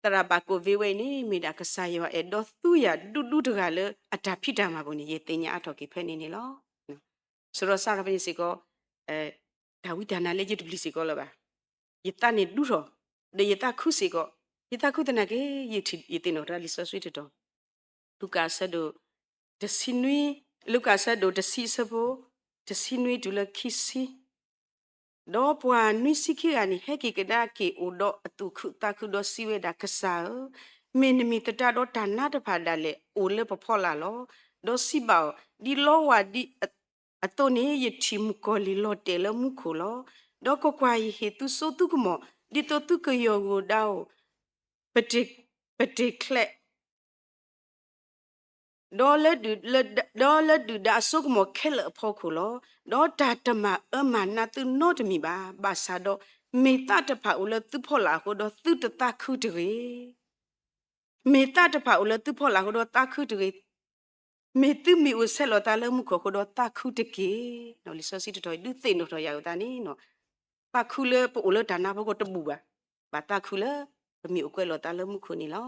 သရၣ်ဘၣ်ကိးဖဲဝဲအံၤန့ၣ် မ့ၢ်ဒၣ်ကစၢ်ယွၤအဲၣ်ဒိးသူယၤဒူဒူတဂၤလၢ အတၢ်ဖံးတၢ်မၤပူၤန့ၣ် ယသ့ၣ်ညါအါထီၣ်က့ၤဖဲန့ၣ်န့ၣ်လီၤ. ဆိုတော့ စးထီၣ်ဖဲန့ၣ်စ့ၢ်ကီး တၢ်ဝံတၢ်နါလၢယတပျံၤစ့ၢ်ကီးလၢၤဘၣ်. ယသးန့ၣ်ဒူထီၣ်, ဒီးယသးခုစ့ၢ်ကီး, ယသးခုသနာ်က့ ယထံၣ်ယသ့ၣ်နီၣ်ထီၣ်လံာ်စီဆှံတတီၤ, လူၤကၣ်အဆၢဒိၣ်တဆံနွံ, လူၤကၣ်အဆၢဒိၣ်တဆံအဆၢဖိ တဆံနွံတုၤလၢခံဆံ ဒီးပှၤနွံဆံခံဂၤန့ၣ် ဟဲက့ၤကဒါက့ၤအိၣ်ဒီးအသူၣ်ခုသးခုဒီးစံးဝဲဒၣ်, ကစၢ်ဧၢ, မ့ၢ်နမံၤသတးဒီးတၢ်နါတဖၣ်ဒၣ်လဲာ်အိၣ်လၢပဖီလာ်လီၤ. ဒီးစံးဘၣ်အီၤ, ဒ်လီဝၢ်ဒ်အသိးန့ၣ် ယထံၣ်မုၣ်ကီၤလံၢ်လီၤတဲာ်လၢမူခိၣ်လီၤ. ဒီးကွၢ်ကွၢ်, ယဟ့ၣ်သုစိသုကမီၤ, ဒ်သိးသုကယီၢ်ဂိၢ်ဒၣ်အိၣ် ပတ့ၢ်ချဲး ဒီးလၢဒုၣ်ဒါအစိကမီၤခဲလၢာ်အဖီခိၣ်လီၤ. ဒီးတၢ်တမၤအၢမၤနးသုနီတမံၤဘၣ်. ဘၣ်ဆၣ်ဒီး မ့ၢ်သးတဖၣ်အိၣ်လၢသုဖီလာ်အဃိဒီး သုတသးခုတဂ့ၤ. မ့ၢ်သးတဖၣ်အိၣ်လၢသုဖီလာ်အဃိဒီးသးခုတဂ့ၤ. မ့ၢ်သုမ့ၢ်အိၣ်ဆဲးလီၤသးလၢမူခိၣ်အဃိဒီးသးခုတက့ၢ်. လံာ်စီဆှံတတီၤအံၤ ဒုးသ့ၣ်နီၣ်ထီၣ်ယၤအသးန့ၣ် သးခုလၢပအိၣ်လၢတၢ်နါဖီခိၣ်တဘူၣ်ဘၣ်. ဘၣ်သးခုလၢပမ့ၢ်အိၣ်ကွဲးလီၤသးလၢမူခိၣ်န့ၣ်လီၤ.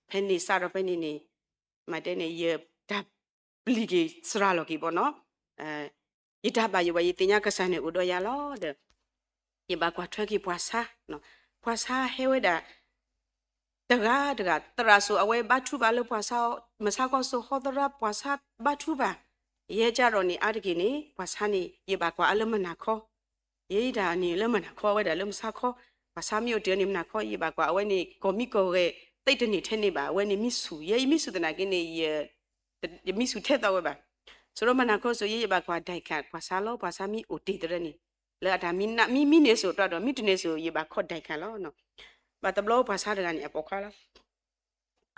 ဖဲန့ၣ်စးထီၣ်ဖဲန့ၣ်န့ၣ် မၤတဲန့ၣ် ယတၢ်ပျံၤက့ၤစှၤလီၤက့ၤဘီနီၤ. ယတၢ်ဘၣ်ယိၣ်ဘၣ် ယသ့ၣ်ညါကစၢ်န့ၣ်အိၣ်ဒီးယၤလီၤဒီး ယဘၣ်ကွၢ်ထွဲက့ၤပှၤဆါ, ပှၤဆါဟဲဝဲဒၣ် တဂၤတဂၤ သရၣ်စိၤအဝဲဘါထုဘၣ်လၢပှၤဆါ, မဆါခီစိၤဟီသရၣ် ပှၤဆါဘါထုဘၣ်. ယဲကဒီးန့ၣ် အါတက့ၢ်န့ၣ် ပှၤဆါန့ၣ် ယဘၣ်ကွၢ်အါလၢမနၤခီ, ယဲယတၢ်န့ၣ်လၢမနၤခီ အဝဲဒၣ်လၢမဆါခီ, ပှၤဆါမ့ၢ်အိၣ်တ့ၢ်န့ၣ် မနၤခီ ယဘၣ်ကွၢ်အဝဲန့ၣ် ကီၢ်မံကီၢ်ဂဲၤ သ့တန့ၢ်ထဲန့ၣ်ဘၣ်. အဝဲန့ၣ်မံဆူၣ်, ယဲယမံဆူၣ်သနာ်က့န့ၣ် ယမံဆူၣ်ထဲသိးဝဲဘၣ်. ဆိုတော့ မနၤခီစိၤ ယဲယဘၣ်ကွၢ် ဒဲးခး ပှၤဆါလီၤ, ပှၤဆါမ့ၢ်အိၣ်တ့ၢ်တရၢန့ၣ် လၢအတၢ်မံမံန့ၣ်စိၤတြီဒီး မံတန့ၢ်စိၤ ယဘၣ်ခီ ဒဲးခး လီၤ. ဘၣ်တဘျီပှၤဆါတဂၤန့ၣ် အပိာ်ခွါလီၤ.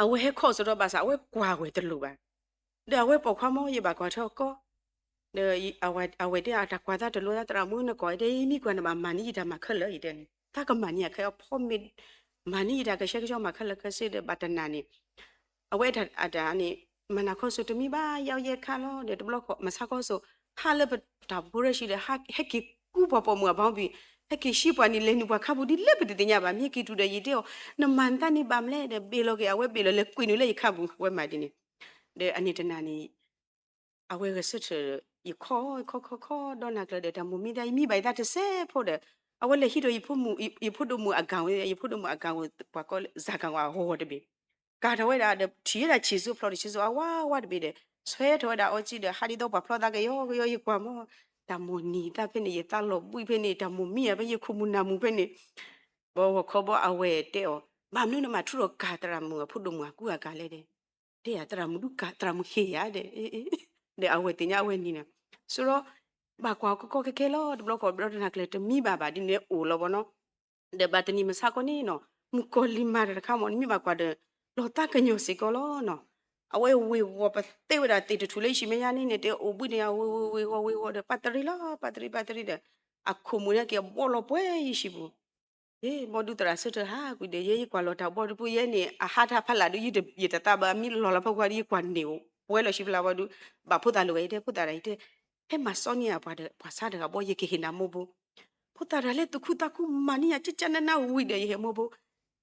အဝဲဟဲခီၣ်စိၤဒီးဘၣ်ဆၣ် အဝဲကွၢ်ဝဲတလိၤဘၣ်. ဒီးအဝဲပိာ်ခွါမ့ၢ် ယဘၣ်ကွၢ်ထွဲအီၤကီး ဒီးအဝဲတဲ တၢ်ကွၢ်သးတလိၤသး သရၣ်မုၣ်နကွၢ် တဲ ယမ့ၢ်ကွၢ်နဘၣ်မၤန့ၢ်ယတၢ်မၤခဲလၢာ် ယတဲန့ၣ် သးကမၤန့ၢ်အခဲအံၤ ဖီမ့ၢ် မၤန့ၢ်ယတၢ်ကဆှဲကဆှီမၤခဲလၢာ်ခဲဆ့ဒီး ဘၣ်တနၤန့ၣ် အဝဲအတၢ်န့ၣ် မနၤခီစိၤတမံဘၣ် ယဲယဲခါလီၤ ဒီးတဘျီဃီ မဆါခီစိၤ ဟးလၢပတၢ်ဖိရၢၡံဒီး ဟဲက့ၤကူပှၤပိာ်မုၣ်အဘီဘံၣ် ဟဲက့ၤဆှံပှၤန့ၣ် လဲၤနုာ်ပှၤခါပူၤဒ်လဲၣ် ပတသ့ၣ်ညါဘၣ်. မ့ၢ်က့ၤတုၤဒီးယတဲအီၤ နမၤနသးန့ၣ်ဘၣ်မလဲၣ်ဒီး ဘ့ၣ်လီၤက့ၤ အဝဲဘ့ၣ်လီၤလဲၤကွံာ်နုာ်လၢယခါပူၤ ဝဲမၤဒ်န့ၣ် ဒီးအန့ၣ်တနၤန့ၣ် အဝဲဂဲၤဆၢထၢၣ် ယခီခီခီခီဒီးနၤကျၢၤဒီး တၢ်မိၢ်မံသး ယမံဘၣ်ယသးတစဲးဖိဒီး အဝဲလဲၤဟံးထီၣ် ယဖိဒိၣ်မုၣ်အကၢ်ဝဲ ယဖိဒိၣ်မုၣ်အကၢ်ဝဲ ပှၤကိးလၢ စၢ်ကၢ်ဝဲအဂီၤတဘ့ၣ် ကၤထီၣ်ဝဲဒၣ်ဒီး ထံၣ်ဝဲဒၣ်ဆံးစိဖျိးတဆံးစိ အဝါဝါတဘ့ၣ်ဒီး ဆွဲထီၣ်ဝဲဒၣ်အီကံဒီး ဟးဒ်သိးပှၤဖျီသးကယီကယီ ယကွၢ်မီၤ တၢ်မိၢ်နံၤသးဖဲန့ၣ် ယသးလီၤဘှံးဖဲန့ၣ် တၢ်မိၢ်မံယၤဖဲ ယခိၣ်မူနၢ်မူဖဲန့ၣ် ဘီဂီၢ်ခီဘီအဝဲတဲအီၤ ဘၣ်မနုၤနမၤထူးထီၣ်ကၤသရၣ်မုၣ်အဖိဒိၣ်မုၣ်အကူအကၤလဲၣ်ဒီး တဲယၤသရၣ်မုၣ်ဒုးကၤ သရၣ်မုၣ်ဟ့ၣ်ယၤဒီး ဒီးအဝဲသ့ၣ်ညါအဝဲန့ၣ်န့ၣ် ဆိုတော့ ဘၣ်ကွၢ်ကီကီခဲခဲလီၤ တဘျီဃီဘျီတနၤကျၢၤတမံဘၣ်ဘၣ်ဒ်န့ၣ်အိၣ်လီၤဘီနီၤ ဒီးဘၣ်တနံၤမုၢ်ဆါခီန့ၣ်နီၤ မုၣ်ကီၤလံၢ်မၤတၢ်တခါမ့ၢ် နမ့ၢ်ဘၣ်ကွၢ်ဒီး လီၤသးကညီၤစ့ၢ်ကီးလီၤနီၤ အဝဲဝ့ၤဝီၤပသ့ဝဲဒၣ်သ့ၣ်တထူၣ်လၢယဟံၣ်မဲာ်ညါန့ၣ်န့ၣ် တဲအိၣ်ဘှံးန့ၣ် အဝ့ၤဝ့ၤဝ့ၤဝီၤဝ့ၤဝီၤဒီး ပၢ်တရံးလီၤ ပၢ်တရံး ပၢ်တရံးဒီး အခိၣ်မူၣ်န့ၣ်က့ၤအဘီလီၤပှဲၤယဟံၣ်ပူၤ မ့ၢ်ဒုးသရၣ်ဆၢထၢၣ်ဟးကွံာ်ဒီး ယဲယကွၢ်လီၤတၢ်ဘီတပူၤယဲန့ၣ် အဟးတၢ်ဖးလၢ်ဒုး ယတသးဘၣ် မ့ၢ်လီၤလီၤဖဲကွၢ်ဒီး ယကွၢ်န့ၢ်အိၣ်ပှဲၤလီၤ ဟံၣ်ဖျါဘီဒုး ဘၣ်ဖိသၣ်လိာ်ဂၤ ယတဲဖိသၣ်တၢ် ယတဲ ဟဲမၤစီန့ၢ်ယပှၤဒီး ပှၤဆါတဂၤဘီ ယကဟ့ၣ်နၤမိၢ်ဘိ ဖိသၣ်တၢ်လၢသူၣ်ခုသးခုမၤန့ၢ်ယၤ ကကနနဝံၤဒီး ယဟ့ၣ်မိၢ်ဘိ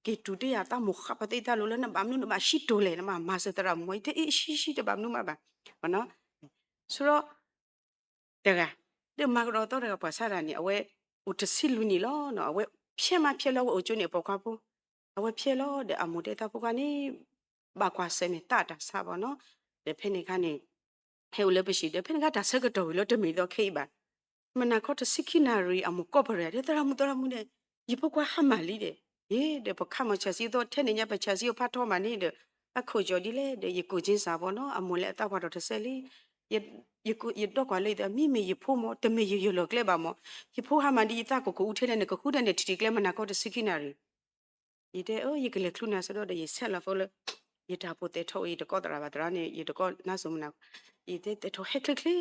က့ၤတူၢ်တ့ၢ်ယၤသးမိၢ်ဃးပသ့တၢ်လိၤလၢ နဘၣ်မနုၤနဘၣ်ဟံးတိၤလဲၣ် နဘၣ်မၤစၢၤသရၣ်မုၣ် ယတဲအ့ၣ် ဟံးဟံး တဘၣ်မနုၤမးဘၣ် ဆိဒီး တဂၤ ဒီးမၤကဒီးသီတဂၤ ပှၤဆါတၢ်န့ၣ် အဝဲအိၣ်တဆံလွံၢ်နံၣ်လီၤနီၤ အဝဲဖျဲးမးဖျဲးလီၤ အဝဲအိၣ်ကၠိန့ၣ် အပိာ်ခွါဖိ အဝဲဖျဲးလီၤဒီး အမိၢ်တဲသးဖိခွါန့ၣ် ဘၣ်ကွၢ်ဆၢၣ်မဲာ်သးတၢ်ဆါဘီနီၤ ဒီးဖဲန့ၣ်အခါန့ၣ် ဟဲအိၣ်လၢပဟံၣ်ဒီး ဖဲန့ၣ်အခါတၢ်ဆၢကတီၢ်ဝံၤလီၤ တမ့ၢ်သီခဲအံၤဘၣ် မနၤခီတဆံခံနၣ်ရံၣ် အမိၢ်ကိးပရၢ်ဒီး သရၣ်မုၣ်သရၣ်မုၣ်ဒီး ယဖိခွါဟါမၢ်လံဒီး ယဒီးပခါမီၤဆၣ်စံအသီ ထဲန့ၣ်ညါပဆၣ်စံအဖးထီမးန့ၣ်ဒီး အခိၣ်ကၠီဒ်လဲၣ်ဒီး ယကိၣ်က့စၢ်ဘီနီၤ အမိၢ်လၢအသးပှၢ်ထီၣ်တဆဲးလံ ယဒီးကွၢ်လၢယသး မ့မ့ၢ်ယဖိမး တမ့ၢ်ယယလီၢ်ကျဲဘၣ်မး ယဖိဟါမၢ်ဒ်ယသးကကိၣ်အူထဲလဲၣ်န့ၣ် ကဃုဒၣ်န့ၣ်ထံၣ်ထံၣ်ကျဲမနၤခီတဆံခံနၣ်ရံၣ် ယတဲ ယကလဲၤချုးနၤစ့ၢ်ဒီး ယဆဲးလီၤဖိလၢ ယတၢ်ပိာ်သဲးထီၣ်အံၤ ယတကိးသရၣ်ဘၣ်သရၣ်န့ၣ် ယတကိးနါစိၤမနၤ ယတဲသဲးထီၣ်ဟဲချ့ချ့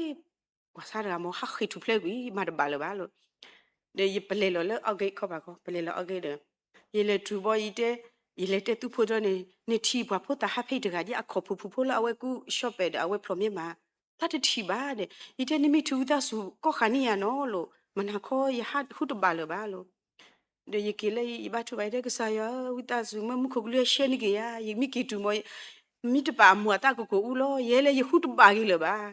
ပှၤဆါတဂၤမ့ၢ်ဟးဃ့ၢ်ထူၣ်ဖျဲးကွံာ် မၤတဘၣ်လၢၤဘၣ်လီၤ ဒီးယပလဲၤလီၤလၢအီၣ်ဂ့ၢ်ခီပၤခီ ပလဲၤလီၤအီၣ်ဂ့ၢ်ဒီး ယလဲၤတုၤဘီယတဲ ယလဲၤတဲသုဖိဒီးန့ၣ် နထံၣ်ပှၤဖိသၣ်ဟးဖဲအံၤတဂၤဒ် အခီၣ်ဖူၣ်ဖူၣ်ဖိလၢအဝဲကူ shopping ဒီး အဝဲဖျိးမ့ၢ်မး သးတထံၣ်ဘၣ်ဒီး ယတဲ နမ့ၢ်ထံၣ်ဝံသးစူၤ ကီၢ်ဃာ်န့ၢ်ယၤနီၤလိၤ မနၤခီယဟးဟူတဘၣ်လၢၤဘၣ်လီၤ ဒီးယက့ၤလၢ ယဘါထုကဖၣ် ယတဲကစၢ်ယွၤဧၢ ဝံသးစူၤ မ့ၢ်မူခိၣ်ကလူးအရှဲန့ၢ်က့ၤယၤ ယမ့ၢ်က့ၤတုၤမး မ့ၢ်တပာ်အမိၢ်အသးကကိၣ်အူလီၤ ယဲလၢယဟူတဘၣ်ဂ့ၤလၢၤဘၣ်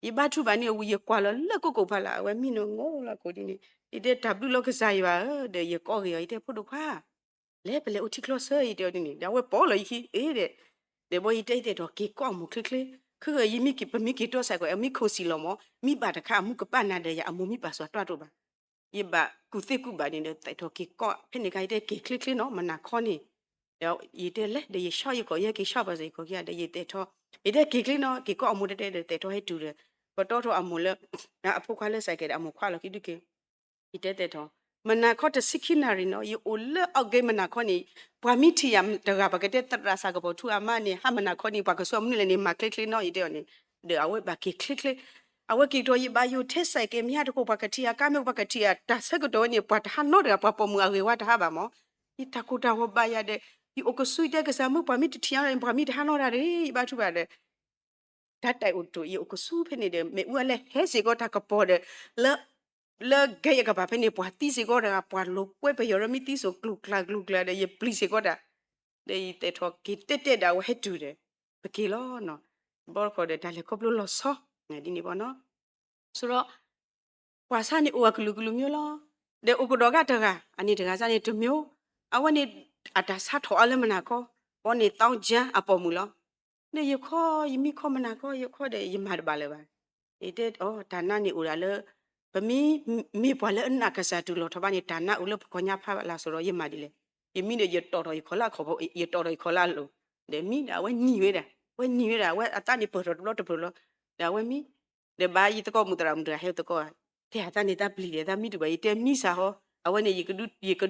ယဘါထုကဖၣ်န့ၣ်အဝံၤ ယကွၢ်လီၤလၢကိးကိးဖးလၢ် အဝဲမံနီၤ ငိၣ်လီၤကိးဒ်န့ၣ် ယတဲတၢ်ဘျုးလီၤကစၢ်ယွၤဧၢ ဒီးယကိးဂ့ၤအီၤ ယတဲဖိဒိၣ်ခွါ လဲၤပလဲၤအိၣ်ထံချီဆၢ ယတဲအီၤဒ်န့ၣ် ဒီးအဝဲပိာ်လီၤယခံ အ့ဒီး ဒီးဘီယတဲယသဲးထီၣ်က့ၤကိးအမိၢ်ချ့ချ့ ခဲကနံၣ်အံၤ ယမ့ၢ်က့ၤ ပမ့ၢ်က့ၤတီစဲးကီး အမ့ၢ်ခိၣ်စံၣ်လီၤမး မံဘၣ်တခါအမူကပာ်နၤဒီးယၤ အမိၢ်မံပာ်စှၤတွၢ်တအိၣ်ဘၣ် ယဘၣ်ကူၣ်သ့ကူၣ်ဘၣ်န့ၣ်ဒီး သဲးထီၣ်က့ၤကိး ဖဲန့ၣ်အခါ ယတဲက့ၤချ့ချ့နီၤ မနၤခီန့ၣ် ဒီးယတဲလဲၤ ဒီးယဆှီယကိာ် ယဟဲက့ၤဆှီပှၤစ့ၢ်ကီးခံဂၤဒီး ယသဲးထီၣ် ယတဲက့ၤချ့နီၤ က့ၤကိးအမိၢ်တဲတဲဒီး သဲးထီၣ်ဟဲတုၤဒီး ပတီၢ်ထီၣ်အမိၢ်လၢ အဖိခွါလၢစဲးကဲးဒီး အမိၢ်ခွါလီၤခံဒုးက့ၤ ယတဲသဲးထီၣ် မနၤခီတဆံခံနၣ်ရံၣ်နီၤ ယအိၣ်လၢအီၣ်ဂ့ၢ်မနၤခီန့ၣ် ပှၤမ့ၢ်ထံၣ်ယၤတဂၤ ပကတဲသရၣ်စးကပီၤထူအမါန့ၣ် ဟးမနၤခီန့ၣ် ပှၤကဆှီမနုၤလဲၣ်န့ၣ် မၤချ့ချ့နီၤ ယတဲအီၤန့ၣ် ဒီးအဝဲဘၣ်က့ၤချ့ချ့ အဝဲက့ၤကဒီး ယဘၣ်ယိၣ်ထဲစဲးကဲး မ့ၢ်ဟးတခိၣ် ပှၤကထံၣ်အကါ မ့ၢ်ပှၤကထံၣ်အတၢ်ဆၢကတီၢ်ဝဲန့ၣ် ပှၤတဟးနီတဂၤ ပှၤပိာ်မုၣ်အဂ့ၤဝါတဟးဘၣ်မး ယတၢ်ကိၢ်တၢ်ဂီၤဘၣ်ယၤဒီး ယအိၣ်ကဆူ ယတဲကစၢ်မ့ၢ်ပှၤမ့ၢ်တထံၣ်အီၤ ပှၤမ့ၢ်တဟးနီတၢ်ဒီး ယဘါထုကဖၣ်ဒီး တၢ်တၢ်အိၣ်တိၣ် ယအိၣ်ကဆူဖဲန့ၣ်ဒီး မ့ၣ်အူအလဲဟဲစ့ၢ်ကီးတၢ်ကပီၤဒီး လၢ လၢဂဲၤယကပၤဖဲန့ၣ် ပှၤသံစ့ၢ်ကီးတဂၤ ပှၤလိာ်ကွဲပယီၤရၢမ့ၢ်သံစိၤ ကျူၤကျါကျူၤကျါဒီး ယပျံၤစ့ၢ်ကီးတၢ် ဒီးယသဲးထီၣ်က့ၤတဲတဲဒီး အဝဲဟဲတုၤဒီး ပက့ၤလီၤနီၤ ဘီတခီဒီး တၢ်လဲၤခီဖျိလီၤဆီ ဒ်န့ၣ်ဘီနီၤ ဆိဒီး ပှၤဆါန့ၣ်အိၣ်အကလုာ်ကလုာ်မ့ၢ်လီၤ ဒီးအိၣ်ကဒီးဂၤတဂၤ အန့ၣ်တဂၤစၢ်န့ၣ်တမ့ၢ် အဝဲန့ၣ် အတၢ်ဆါထီၣ်အါလၢမနၤခီ ဘီန့ၣ် သောင်းကျန်း အပိာ်မုၣ်လီၤ ဒီးယခီ ယမံခီမနၤခီ ယခီဒီး ယမၤတဘၣ်လၢၤဘၣ် ယတဲအီၤ တၢ်နါန့ၣ်အိၣ်ဒၣ်လၢ ပမ့ၢ်မ့ၢ်ပှၤလၢအနာ်ကစၢ်တုၤလီၤထီၣ်ဘၣ်န့ၣ် တၢ်နါအိၣ်လၢပကီၢ်ညါဖးလၢ်ဆိဒီး ယမၤဒ်လဲၣ် ယမံဒီး ယတီၣ်ထီၣ်ယခီၣ်လၢအခီၣ်ဖိ ယတီၣ်ထီၣ်ယခီၣ်လၢအလိၤ ဒီးမံဒီး အဝဲနံၤဝဲဒၣ် အဝဲနံၤဝဲဒၣ် အဝဲအသးန့ၣ်ပၢၢ်ထီၣ်တဘျီတပၢၢ်လီၤ ဒီးအဝဲမံ ဒီးဘၣ်ယသကိးမုၣ်သရၣ်မုၣ်တဂၤဟဲသကိး တဲအသးန့ၣ်တၢ်ပျံၤဒီး တၢ်မံတဘၣ် ယတဲမံစ့ၢ်ဟီ အဝဲန့ၣ် ယက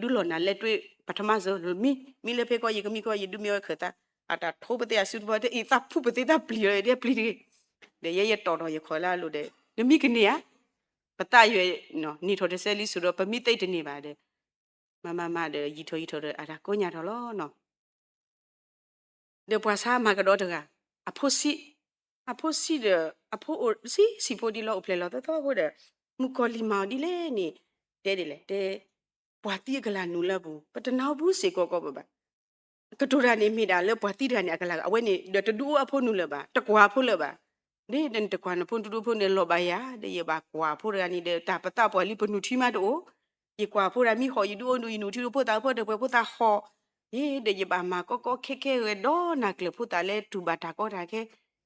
ဒုးလီၢ်နၤလဲၤတွဲ ပထမစၢၤ မံ မံလၢဖဲကီၢ် ယကမံကီၢ် ယဒုးမ့ၢ်ဝဲခၢၣ်သး အတၢ်ထိပသ့အစုတဘီ တဲအံၤသးဖူပသ့တၢ်ပျံၤလီၤ ယတဲပျံၤတဂ့ၤ ဒီးယဲယတီၣ်ထီၣ်ယခီၣ်လၢအလိၤဒီး နမံကန့ၢ်ဧါ ပသးယွဲၢ် နံၤထီၣ်တစဲးလံဆိဒီး ပမံသ့တန့ၢ်ဘၣ်ဒီး မၤမၤမၤဒီး ယံာ်ထီၣ်ယံာ်ထီၣ်ဒီး အတၢ်ကိးညါထီၣ်လီၤနီၤ ဒီးပှၤဆါမၤကဒီးတဂၤ အဖိဆံး, အဖိဆံးဒီး အဖိအိၣ်ဆံးဆံးဖိဒ်လီၤ အိၣ်ဖျဲၣ်လီၤသီသီဖိဒီး မုၣ်ကီၤလံၢ်မၤအီၤဒ်လဲၣ်န့ၣ် တဲဒ်လဲၣ် တဲ ပှၤသံအကလၤနူၤလၢအပူၤ ပတနာ်အီၤဘူးစ့ၢ်ကီးကီးဘၣ်ဘၣ် ကတိၤတၢ်န့ၣ်မ့ၢ်ဒၣ်လၢပှၤသံတဂၤန့ၣ် အကလၤ အဝဲန့ၣ်ဒီးတဒုးအိၣ်အဖိနုာ်လၢၤဘၣ် တကွၢ်အဖိလၢၤဘၣ် ဒ်နတကွၢ်နဖိနတဒုးအိၣ်ဖိန့ၣ် လီၤဘၣ်ယၤ ဒီးယဘၣ်ကွၢ်ဖိတဂၤန့ၣ်ဒီး တၢ်ပသးပှၢ်လံပနုၢ်ထံမးတအိၣ် ယကွၢ်ဖိတဂၤမ့ၢ်ဟီၣ် ယဒုးအိၣ်နုၢ် ယနုၢ်ထံဒိၣ်ဖိသၣ်ဖိတပှဲၤဖိသၣ်ဟီၣ် ယဒီးယဘၣ်မၤကီကီခဲခဲဂဲၤဒီးနၤကျၢၤဖိသၣ်လၢ တူၢ်ဘၣ်တၢ်ကီတၢ်ခဲ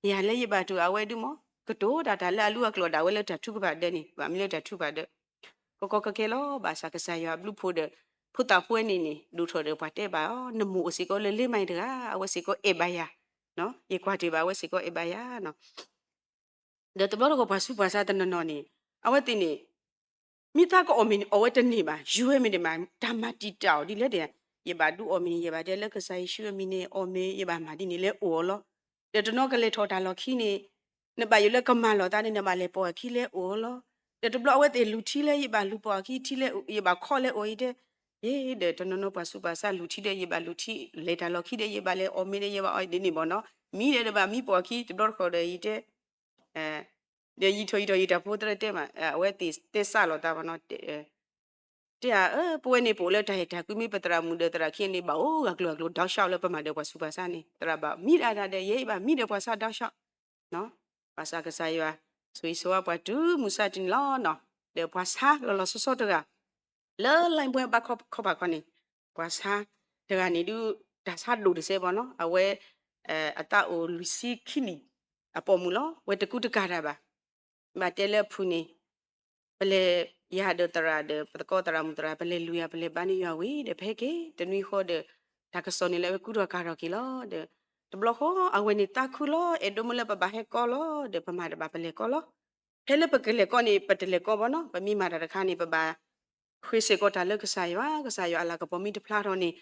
ယၤလၢယဘၣ်တူၢ်အဝဲဒုးမး ကတိၤတၢ်တၢ်လၢအလူအကျိၤဒၣ်ဝဲလၢတၢ်ထုကဖၣ်ဒၢးန့ၣ် ဘၣ်မနုၤလၢတၢ်ထုကဖၣ်ဒၢး ကီကီခဲခဲလီၤ ဘၣ်ဆၣ်ကစၢ်ယွၤအဘျုးဖိဒီး ဖိသၣ်ဖိဝဲန့ၣ်န့ၣ် ဒိၣ်ထီၣ်ဒီးပှၤတဲဘၣ်အီၤ နမိၢ်အိၣ်စ့ၢ်ကီးလၢလ့မၤအံၤတဂၤ အဝဲစ့ၢ်ကီးအဲၣ်ဘၣ်ယၤ ယကွၢ်တ့ၢ်ဘၣ် အဝဲစ့ၢ်ကီးအဲၣ်ဘၣ်ယၤနီၤ ဒီးတဘျီတခီၣ်ပှၤဆူးပှၤဆါတနီၤနီၤန့ၣ် အဝဲသ့ၣ်န့ၣ် မ့ၢ်သးကအီၣ်မ့ၤန့ၣ် အီၣ်ဝဲတန့ၢ်ဘၣ် ယူၤဝဲမ့ၢ်န့ၣ်မး တၢ်မၤတံာ်တာ်အီၤဒ်လဲၣ်ဒီး ယဘၣ်ဒုးအီၣ်မ့ၤန့ၣ် ယဘၣ်တဲလၢကစၢ်ယ့ၣ်ၡူးအမံၤန့ၣ် အီၣ်မ့ၤ ယဘၣ်မၤဒ်န့ၣ်လၢအိၣ်အီၤလီၤ ဒီးတနီၤကလဲၤထီၣ်တၢ်လီၢ်ခံန့ၣ် နဘၣ်ယိၣ်လၢကမၤလိာ်သးန့ၣ် နဘၣ်လဲၤပိာ်အခံလဲၤအိၣ်လီၤ. ဒီးတဘျီအဝဲသ့ၣ်လူၤထံလၢယဘၣ်လူၤပိာ်အခံထံလဲၤအိၣ် ယဘၣ်ခီလဲၤအိၣ်အံၤတဲ, ယဲဒီးတနီၤနီၤပှၤဆူးပှၤဆါလူၤထံဒီးယဘၣ်လူၤထံ, လဲၤတၢ်လီၢ်ခံဒီးယဘၣ်လဲၤအီၣ်မ့ၤဒီးယဘၣ်အီၣ်ဒ်န့ၣ်ဘၣ်နီၤ, မံဒီးတဘၣ်မံပိာ်အခံတဘျီတခီၣ်ဒီးယတဲ ဒီးယံာ်ထီၣ်ယံာ်ထီၣ်ယတၢ်ဖိသရၣ်တဲမး အဝဲသ့ၣ်တဲစးလိာ်သးဘၣ်နီၤ, တဲဧါ ပဝဲန့ၣ်ပအိၣ်လၢတၢ်အဲၣ်တၢ်ကွံမ့ၢ်ပသရၣ်မုၣ်ဒီးသရၣ်ခံန့ၣ် ဘၣ်အိၣ်ဂၤကျိၤဂၤကျိၤ ဒီးဆှၢလၢပမၤဒီးပှၤဆူးပှၤဆါန့ၣ် သရၣ်ဘၣ်မံဒၣ်တၢ်ဒီး ယဲအံၤဘၣ်မံဒီးပှၤဆါဒီးဆှၢ ဘၣ်ဆၣ်ကစၢ်ယွၤ ဆိၣ်ဂ့ၤဆိၣ်ဝါပှၤတုၤမုၢ်ဆါတနံၤလီၤနီၤ, ဒီးပှၤဆါလီၤလီၤဆီဆီတဂၤ လၢလါဘွဲဘၣ်ခီဖီဘၣ်ခီန့ၣ် ပှၤဆါတဂၤန့ၣ်ဒုး တၢ်ဆါဒိၣ်တစဲးဘၣ်နီၤ, အဝဲ အသးအိၣ်လွံၢ်ဆံခံနံၣ်အပိာ်မုၣ်လီၤ, ဝဲတကူတကၤတၢ်ဘၣ်, ဘၣ်တဲလၢအဖုၣ်န့ၣ် ပလဲၤယၤဒီးသရၣ်ဒီး ပသကိးသရၣ်မုၣ်သရၣ် ပလဲၤလူၤယၤ ပလဲၤဘါန့ၢ်ယွၤဝံၤဒီး ပဟဲက့ၤတနွံဃီဒီး တၢ်ကစီၣ်န့ၣ်လၢအဝဲကူထီၣ်ကၤထီၣ်က့ၤလီၤဒီး တဘျီဃီ အဝဲန့ၣ်သးခုလီၤ အဲၣ်ဒိးမ့ၢ်လၢပဘၣ်ဟဲကီလီၤဒီး ပမၤတဘၣ်ပလဲၤကီလီၤ, ဖဲလၢပကလဲၤကီန့ၣ် ပတလဲၤကီဘၣ်နီၤ, ပမ့ၢ်မၤတၢ်တခါန့ၣ် ပဘၣ် ဃ့စ့ၢ်ကီးတၢ်လၢကစၢ်ယွၤ, ကစၢ်ယွၤအလၤကပီၤမ့ၢ်တဖျါထီၣ်န့ၣ်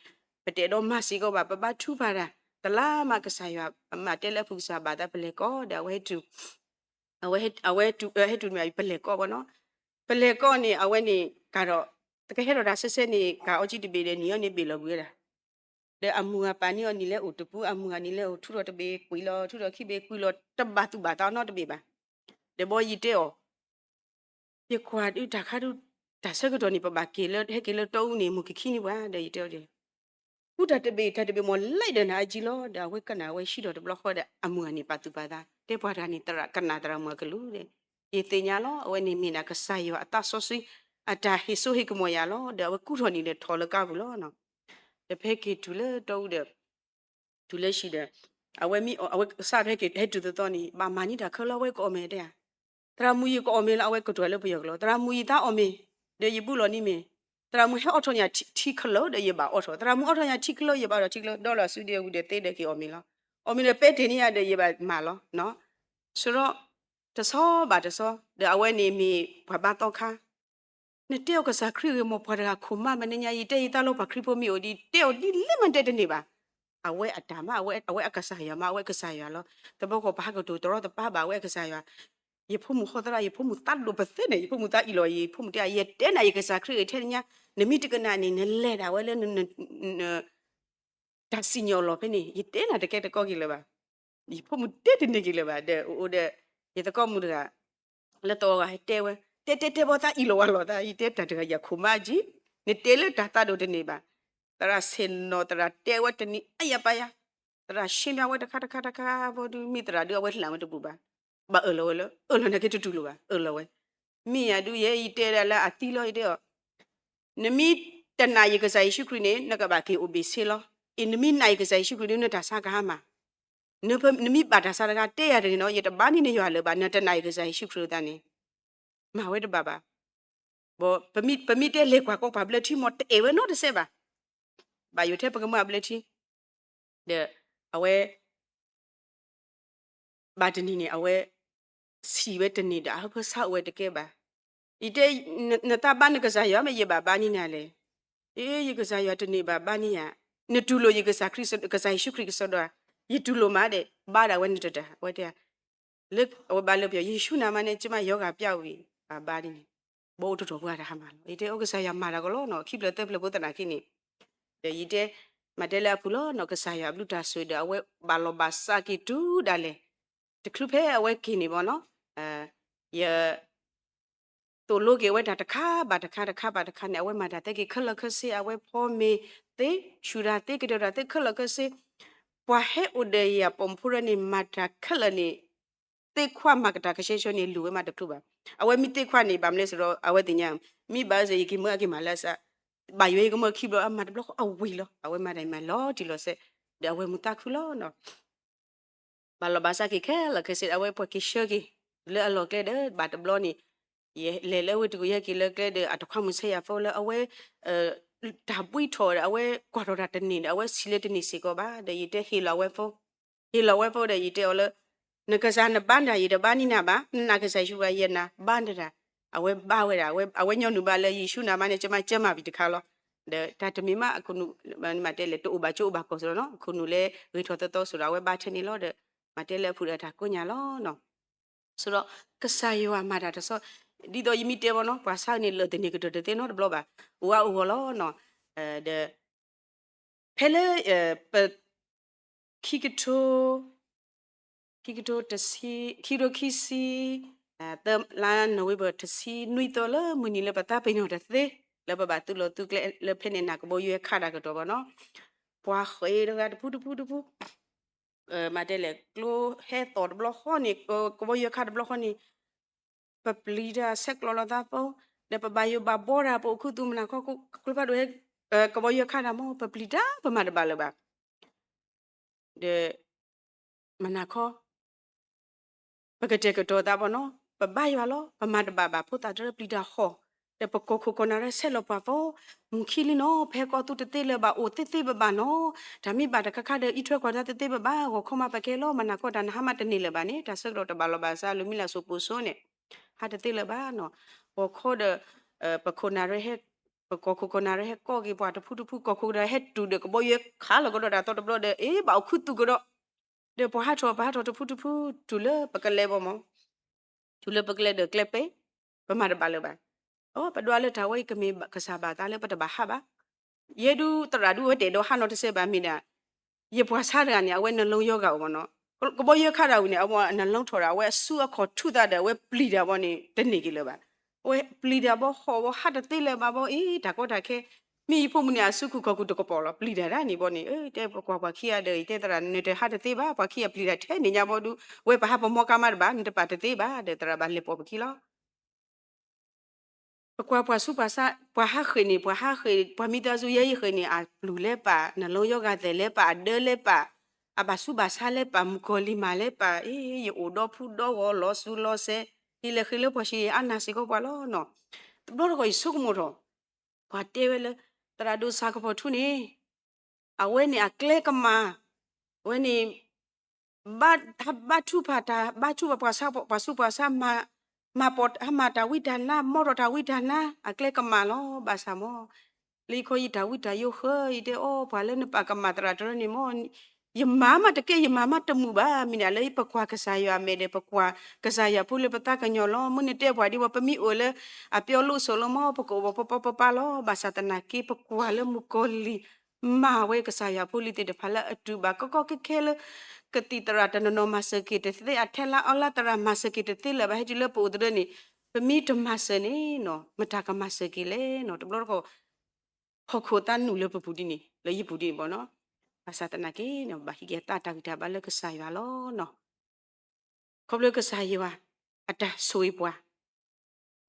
ပတအဲၣ်ဒိးမၤစ့ၢ်ကီးဘၣ်, ပဘါထုကဖၣ်တၢ်, တလါမးကစၢ်ယွၤ မၤတဲလၢအဖုၣ်ကစၢ်ဘၣ်သးပလဲၤကီဒီး အဝဲဟဲတုၤ, အဝဲဟဲတုၤ ဟဲတုၤန့ၣ် ပလဲၤကီဘၣ်နီၤ, ပလဲၤကီန့ၣ် အဝဲန့ၣ် ကၤထီၣ်, တကဟဲထီၣ်တၢ်ဆဲဆဲန့ၣ် ကၤအီကံတဘ့ၣ်ဒီးနံၤအီၤန့ၣ်ဘ့ၣ်လီၤကွံာ်ဝဲဒၣ် ဒီးအမုၢ်ဂၤပာ်န့ၢ်အီၤနံၤလၢအိၣ်တပူၤ အမုၢ်ဂၤနံၤလၢအိၣ်ထူထီၣ်တဘ့ၣ်ကွံာ်လီၤထူထီၣ်ခံဘ့ၣ်ကွံာ်လီၤ တဘၣ်သူၣ်ဘၣ်သးနီတဘ့ၣ်ဘၣ်, ဒီးဘီယတဲအီၤ ယကွၢ်ဒုးတၢ်ခါဒုး တၢ်ဆၢကတီၢ်န့ၣ် ပဘၣ်က့ၤလၢ ဟဲက့ၤလၢတီအူန့ၣ် မုၢ်ကခံန့ၣ်ပှၤဒီးယတဲအီၤဒီး ဃူတၢ်တဘ့ၣ်တၢ်တဘ့ၣ်မ့ၢ်လဲၤဒီးနၤအကံလီၤဒီး အဝဲကနၣ်ဝဲဟံးထီၣ်တဘျီဃီဒီး အမုၢ်ဂၤန့ၣ် ပာ်သူၣ်ပာ်သး တဲပှၤတဂၤန့ၣ် သရၣ်ကနၣ်သရၣ်မုၣ်အကလုၢ်ဒီး ယသ့ၣ်ညါလီၤ အဝဲန့ၣ်မ့ၢ်ဒၣ်ကစၢ်ယွၤအသးစီဆှံ အတၢ်ဟ့ၣ်စိဟ့ၣ်ကမီၤယၤလီၤ ဒီးအဝဲကူထီၣ်န့ၣ်ဒီးထီၣ်လၢကါပူၤလီၤ ဒီးဖဲက့ၤတုၤလၢတီအူဒီး တုၤလၢဟံၣ်ဒီး အဝဲမ့ၢ်အီၣ် အဝဲစးဖဲက့ၤဟဲတုၤသီသီန့ၣ် ဘၣ်မၤန့ၢ်တၢ်ခဲလၢာ် အဝဲကအီၣ်မ့ၤတဲဧါ, သရၣ်မုၣ်ယကအီၣ်မ့ၤလၢအဝဲကတိၤလၢပယီၤကျိာ် သရၣ်မုၣ်ယသးအီၣ်မ့ၤ ဒီးယဘူၣ်လီၤန့ၢ်မ့ၤ, သရၣ်မုၣ်ဟဲအီၣ်ထီၣ်ညါထံခဲလၢာ်ဒီးယဘၣ်အီၣ်ထီၣ် သရၣ်မုၣ်အီၣ်ထီၣ်ညါထံခဲလၢာ် ယဘၣ်အီၣ်ထီၣ်ထံခဲလၢာ် ဒီးလီၤစုဒီးဝံၤဒီးသ့ဒီးက့ၤအီၣ်မ့ၤလီၤ, အီၣ်မ့ၤဒီးပဲတ့ၢ်န့ၢ်ယၤဒီးယဘၣ်မၤလီၤ ဆိဒီး တဆီဘၣ်တဆီ ဒီးအဝဲန့ၣ်မ့ၢ်ပှၤဘါသီခါ နတဲအီၤကစၢ်ခရံာ်ဂ့ၤမ့ၢ်ပှၤတဂၤခိၣ်မး မနုၤညါ ယတဲယသးလီၤပှၤခရံာ်ဖိမ့ၢ်အိၣ်ဒ် တဲအီၤဒ်လဲၣ်မးတဲတန့ၢ်ဘၣ်. အဝဲအတၢ်မး အဝဲအကစၢ်ယွၤမး အဝဲအကစၢ်ယွၤလီၤ. တဘျီဃီပဟးကတိၤတရီတပါဘၣ် အဝဲအကစၢ်ယွၤ. ယဖိမုၣ်ဃီသရၣ် ယဖိမုၣ်သးဒိၣ်ပသဲန့ၣ် ယဖိမုၣ်သးအံၣ်လီၤ ယဖိမုၣ်တဲ ယတဲနၤယကစၢ်ခရံာ်ဂ့ၤထဲန့ၣ်ညါ နမ့ၢ်တကနၣ်န့ၣ် နလဲၤဒၣ်ဝဲလၢ တၢ်စံၣ်ညီၣ်လီၤဖဲန့ၣ် ယတဲနၤတကဲတကီက့ၤလၢၤဘၣ်. ယဖိမုၣ်တဲတန့ၢ်က့ၤလၢၤဘၣ် ဒီးအိၣ်အိၣ်ဒီး ယသကိးမုၣ်တဂၤ လၢသဝီဂၤဟဲတဲဝဲ တဲတဲတဲဘီသးအံၣ်လီၤဝဲလီၤသး ယတဲတၢ်တဂၤယၤခိၣ်မးအကံ နတဲလၢတၢ်သးဒိၣ်တန့ၢ်ဘၣ်. သရၣ်ဆဲးနီၤ သရၣ်တဲဝဲတနံၤအါယၤပာ်ယၤ သရၣ်ဆှၢမးဝဲတခါတခါတခါဘီဒုး မ့ၢ်သရၣ်ဒုးအဝဲလှၣ်ဝဲတပူၤဘၣ်. ဘၣ်အၢၣ်လီၤဝဲလၢ အၢၣ်လီၤန့ၣ်က့ၤတတူၢ်လိာ်ဘၣ် အၢၣ်လီၤဝဲ. မ့ၢ်ယၤဒုးယဲယတဲဒၣ်လၢအသံလီၤ ယတဲအီၤ နမ့ၢ်တနာ်ယကစၢ်ယ့ၣ်ၡူးခရံာ်န့ၣ် နကဘၣ်က့ၤအိၣ်ဘ့ၣ်ဆ့လီၤ. အ့ၣ် နမ့ၢ်နာ်ယကစၢ်ယ့ၣ်ၡူးခရံာ်န့ၣ် နတၢ်ဆါကဟါမၢ်. နမ့ၢ်ဘၣ်တၢ်ဆါတခါ တဲယၤတဂ့ၤနီၤ ယတဘါန့ၢ်နယွၤလၢၤဘၣ် နတနာ်ယကစၢ်ယ့ၣ်ၡူးခရံာ်အသးန့ၣ် မၤဝဲတဘၣ်ဘၣ်. ပမ့ၢ်တဲလဲၤကွၢ်ကီပှၤဘျၢထံမ့ၢ်တအဲၣ်ဝဲနီတစဲးဘၣ်. ဘၣ်ယိၣ်ထဲပကမၢအဘျၢထံ ဒီး အဝဲ ဘၣ်တနံၤန့ၣ် အဝဲ ဆံးဝဲတန့ၢ်ဒီး အဟၢဖၢဆါအိၣ်ဝဲတကဲဘၣ်. ယတဲ နသးဘါနကစၢ်ယွၤမ့ၢ်ယဘၣ်ဘါန့ၢ်နၤလဲၣ်. အ့ ယကစၢ်ယွၤတန့ၢ်ဘၣ်ဘါန့ၢ်ယၤ. နတူၢ်လိာ်ယကစၢ်ခရံာ် ကစၢ်ယ့ၣ်ၡူးခရံာ်ကစီဒီဧါ. ယတူၢ်လိာ်မးဒီး ဘါဒၣ်ဝဲနတတၢ် အဝဲတဲ လၢအဝဲဘါလၢပယီၤ ယ့ၣ်ၡူးနၤမးန့ၣ် ကမါယီၤဂၤပျၢ်ဝံၤ ဘၣ်ဘါဒ်န့ၣ် ဘီအိၣ်တတီၢ်ပှၤတဟါမၢ်လီၤ. ယတဲအိၣ်ကစၢ်ယွၤမၤတၢ်ကလီနီၤ ခံဖျၢၣ်သၢဖျၢၣ်ဖိသနာ်က့န့ၣ် ဒီးယတဲ မၤတဲလၢအပူၤလီၤနီၤ ကစၢ်ယွၤအဘျုးတၢ်ဆိၣ်ဂ့ၤဒီး အဝဲဘၣ်လီၤဘၣ်စးက့ၤတုၤဒၣ်လဲာ် တချုးဖဲအဝဲက့ၤန့ၣ်ဘီနီၤ ယ သိၣ်လိက့ၤအဝဲတၢ်တခါဘၣ်တခါ တခါဘၣ်တခါန့ၣ် အဝဲမၤတၢ်သ့က့ၤခဲလၢာ်ခဲဆ့ အဝဲဖီမ့ၤသ့ ဆူၣ်တၢ်သ့ ကတၢၢ်တၢ်သ့ခဲလၢာ်ခဲဆ့ ပှၤဟဲအိၣ်ဒီးယၤပိာ်မုၣ်ဖိတဂၤန့ၣ် မၤတၢ်ခဲလၢာ်န့ၣ် သ့ခွါမၤကတၢ်ကဆှဲဆှဲန့ၣ် လူၤဝဲမးတချုးဘၣ်. အဝဲမ့ၢ်သ့ခွါန့ၣ် ဘၣ်မနုၤစရီ အဝဲသ့ၣ်ညါ မ့ၢ်ဘၣ်စ့ၢ် ယက့ၤမၢအက့ၤမၤလၢအစး ဘၣ်ယွၤယကမၢခံဘျီ အမၤတဘျီဃီအဝံၤလီၤ. အဝဲမၤတၢ်မၤလီၤတံၢ်လီၤဆဲး ဒီးအဝဲမုာ်သးခုလီၤနီၤ ဘၣ်လီၤဘၣ်စးက့ၤခဲလၢာ်ခဲဆ့ အဝဲပှၤက့ၤဆှၢက့ၤ လၢအလီၢ်ကျဲဒီး ဘၣ်တဘျီန့ၣ် ယလဲၤလၢဝ့ၢ်တကူၣ် ယဟဲက့ၤလၢကျဲဒီး အတခွါမုၣ်ဆဲးယၤဖိလၢအဝဲ တၢ်ဘှံးထီၣ်ဒီး အဝဲကွၢ်ထီၣ်တၢ်တန့ၢ်ဒီး အဝဲဆံးလၢတန့ၢ်စ့ၢ်ကီးဘၣ် ဒီးယတဲဟ့ၣ်လီၤဝဲဖိ ဟ့ၣ်လီၤဝဲဖိဒီး ယတဲအီၤလၢ နကစၢ်နဘါနတၢ် ယတဘါန့ၢ်နၤဘၣ် နနာ်ကစၢ်ယ့ၣ်ၡူးခရံာ် ယနာ်ဘါနတၢ် အဝဲဘါဝဲဒၣ် အဝဲညီနုၢ်ဘၣ်လၢယ့ၣ်ၡူးနၤမးန့ၣ် ကမါကမၣ်ဝံၤတခါလီၤ. ဒီးတၢ်တမံၤမး အခိၣ်နူာ် မ့ၢ်တဲလဲၣ် တအိၣ်ဘၣ်ကၠိအိၣ်ဘၣ်ကီၢ်စ့ၢ်ကီးနီၤ အခိၣ်နူာ်လၢဂ့ၤထီၣ်သီသီစ့ၢ်ကီးဒီး အဝဲဘါထဲန့ၣ်လီၤဒီး မၤတဲလၢအဖုၣ်ဒီးတၢ်ကိးညါလီၤ. ဆိဒီး ကစၢ်ယွၤမၤတၢ်တဆီ, ဒ်သိးယမ့ၢ်တဲဘၣ်နီၤ ပှၤဆါန့ၣ်လၢာ်တန့ၢ်ကတၢၢ်တသ့နီတဘျီဘၣ်, အိၣ်အါအိၣ်ဂီၢ်လီၤ. ဒီး ဖဲလၢ ပ ခံကထိ ခံကထိတဆံ ခံကထိခံဆံ သၢ လါနိၣ်ဝ့ဘၢၣ် တဆံနွံသီလၢမုၢ်နံၤလၢပသးပ့ၤနီၣ်တသ့ လၢပဘၣ်သုးလီၢ်သုးကျဲလၢဖဲန့ၣ် နၢ်ကဘီယူၤဟဲခးတၢ်ကတီၢ်ဘၣ်နီၤ, ပှၤဃ့တဂၤတဖုတဖုတဖု မၤတဲလဲၣ် ကျိဟဲသီၣ်တဘျီဃီန့ၣ် ကဘီယူၤခးတဘျီဃီန့ၣ် ပပျံၤတၢ်ဆဲးကျိးလိာ်သးဖိ ဒီးပဘၣ်ယိၣ်ဘၣ်ဘှီတၢ် ပအိၣ်ခူသူၣ်မနၤခီ ကျိဖးဒိၣ်ဟဲ ကဘီယူၤခးတၢ်မ့ၢ် ပပျံၤတၢ်ပမၤတဘၣ်လၢၤဘၣ်. ဒီး မနၤခီ ပကတဲာ်ကတီၤသးဘၣ်နီၤ ပဘါယွၤလီၤ ပမၤတဘၣ်ဘၣ် ဖိသၣ်တြၢပျံၤတၢ်ဃီၣ် ဒီးပကိးခိၣ်ကိးနၢ်ရဲဆဲးလီၤပှၤဖိ မုၢ်ခံလံနီၤ ပဟဲကီၢ်သူတသ့လၢၤဘၣ် အိၣ်သ့သ့ဘၣ်ဘၣ်နီၤ တၢ်မ့ၢ်ဘၣ်တခါခါဒီး အံးထွဲကွၢ်တၢ်သ့သ့ဘၣ်ဘၣ် ဂီၤခီမးပကဲလီၤ မနၤခီတၢ်နဟါမးတန့ၢ်လၢၤဘၣ်န့ၣ် တၢ်ဆဲးကျိးတဘၣ်လီၤဘၣ်စး လူၤမံလၢ်စိၤပိာ်စိၤန့ၣ် ဟးတသ့လၢၤဘၣ်နီၤ ဂီၤခီဒီး ပခိၣ်နၢ်ရဲဟဲ ပကိးခိၣ်ကိးနၢ်ရဲဟဲကီၢ်က့ၤပှၤတဖုတဖု ကီၢ်ခိၣ်ဒီးဟဲတုၤဒီးကဘီယူၤခးလီၤကဒီးတၢ်သီတဘျီဒီး အ့ ဘၣ်အိၣ်ခူသူၣ်ကဒီး ဒီးပှၤဟးထီၣ်ပဟးထီၣ်တဖုတဖု တုၤလၢပကလဲၤဘၣ်မး တုၤလၢပကလဲၤဒီးကျဲပဲ ပမၤတဘၣ်လၢၤဘၣ်. အ ပဒွးလၢတၢ်ဝဲအံၤကမ့ၢ်ကစၢ်ဘၣ်သးလၢပတဘၣ်ဟးဘၣ်. ယဲဒုးသရၣ်ဒုးဝဲတဲာ်ဒီးဟးနီတစဲးဘၣ်မ့ၢ်ဒၣ် ယပှၤဆါတဂၤန့ၣ် အဝဲနလီယီဂာ်အိၣ်မးနီၤ ကဘီယူၤခးတၢ်ဝံၤန့ၣ် အဝဲနလီထီၣ်ဒီး အဝဲအစုအခီၣ်ထူသးဒီး အဝဲပျံၤတၢ်ဘီန့ၣ် တန့ၢ်က့ၤလၢၤဘၣ်. အဝဲပျံၤတၢ်ဘီဃီၣ်ဘီ ဟးတသ့လၢၤဘၣ်ဘီ အ့ တၢ်ကီတၢ်ခဲ မ့ၢ်ယဖိမုၣ်န့ၣ် အစုခူၣ်ခီၣ်ခူၣ်တကပီၤလီၤ ပျံၤတၢ်ဒၣ်န့ၣ်ဘီန့ၣ် တဲပကွၢ်ပှၤခံဂၤဒီး ယတဲသရၣ် နတဟးတသ့ဘၣ် ပှၤခံဂၤပျံၤတၢ်ထဲန့ၣ်ညါဘီဒုး ဝဲပဟးပမီကါမးတဘၣ် နတပာ်တသ့ဘၣ်ဒီး သရၣ်ဘၣ်လဲၤပိာ်ပခံလီၤ ပကွၢ်ပှၤဆူးပှၤဆါ ပှၤဟးဃ့ၢ်န့ၣ် ပှၤဟးဃ့ၢ် ပှၤမံသးစူၤယဲယဃ့ၢ်န့ၣ် အပျုၢ်လဲၤပာ် နလီယီဂာ်သဲးလဲၤပာ် အဒၢလဲၤပာ် အဘၣ်ဆူးဘၣ်ဆါလဲၤပာ် မုၣ်ကီၤလံၤမၤလဲၤပာ် အ့ ယအိၣ်ဒီဖုဒီဂီၤ လီၤစူၤလီၤစဲး ယလဲၤဃ့ၢ်လၢပှၤဆံးယအါနၢ်စ့ၢ်ကီးပှၤလီၤနီၤ. တဘျီတခီၣ်ယဆိကမိၣ်ထီၣ် ပှၤတဲဝဲလၢ သရၣ်ဒိၣ်စၢ်ကပီၤထူန့ၣ် အဝဲန့ၣ်အကျဲကမၣ် အဝဲန့ၣ် ဘါ ဘါထုကဖၣ်တၢ် ဘါထုကဖၣ်ပှၤဆါ ပှၤဆူးပှၤဆါ မၤ မၤပီၣ် ဟးမၤတၢ်ဝံတၢ်နါ မီထီၣ်တၢ်ဝံတၢ်နါ အကျဲကမၣ်လီၤ ဘၣ်ဆၣ်မီၢ် လၢယခီယတၢ်ဝံတၢ်ယိးဃၢ ယတဲအီၤ ပှၤလၢနပာ်ကမၣ်သရၣ်တရၢန့ၣ်မီၢ် ယမၤမးတကဲ ယမၤမးတမုာ်ဘၣ် မ့ၢ်ဒၣ်လၢပကွၢ်ကစၢ်ယွၤအမဲာ်ဒီး ပကွၢ်ကစၢ်ယွၤဖိလၢပသးကညီၤလီၤ မ့ၢ်နတဲပှၤဒ်ဝဲ ပမ့ၢ်အိၣ်လၢ အပျီလိာ်စိၤလီၤမီၢ် ပကအိၣ်ဘၣ်ပပီပပါလီၤ ဘၣ်ဆၣ်သနာ်က့ ပကွၢ်လၢမုၣ်ကီၤလံၤ မၤဝဲကစၢ်ယွၤဖိလံၤသ့ၣ်တဖၣ်လၢအတုၤဘၣ် ကီကီခဲခဲလၢ ကသံၣ်သရၣ်တနီၤနီၤမၤစၢၤက့ၤတသ့ အထဲလါအီလါသရၣ်မၤစၢၤက့ၤတသ့လၢၤဘၣ် ဟဲတုၤလၢပအိၣ်သရၢန့ၣ် ပမ့ၢ်တမၤစၢၤန့ၣ်နီၤ မတၤကမၤစၢၤက့ၤလဲၣ်နီၤ တဘျီတခီၣ် ဟီၣ်ခိၣ်သးနုာ်လၢပပူၤဒ်န့ၣ် လၢယပူၤဒ်န့ၣ်ဘၣ်နီၤ ဘၣ်ဆၣ်သနာ်က့ ဘၣ်ဟံးက့ၤသးတၢ်ဂံၢ်တၢ်ဘါလၢကစၢ်ယွၤလီၤနီၤ ခီဖျိကစၢ်ယွၤ အတၢ်ဆိၣ်ဂ့ၤပှၤ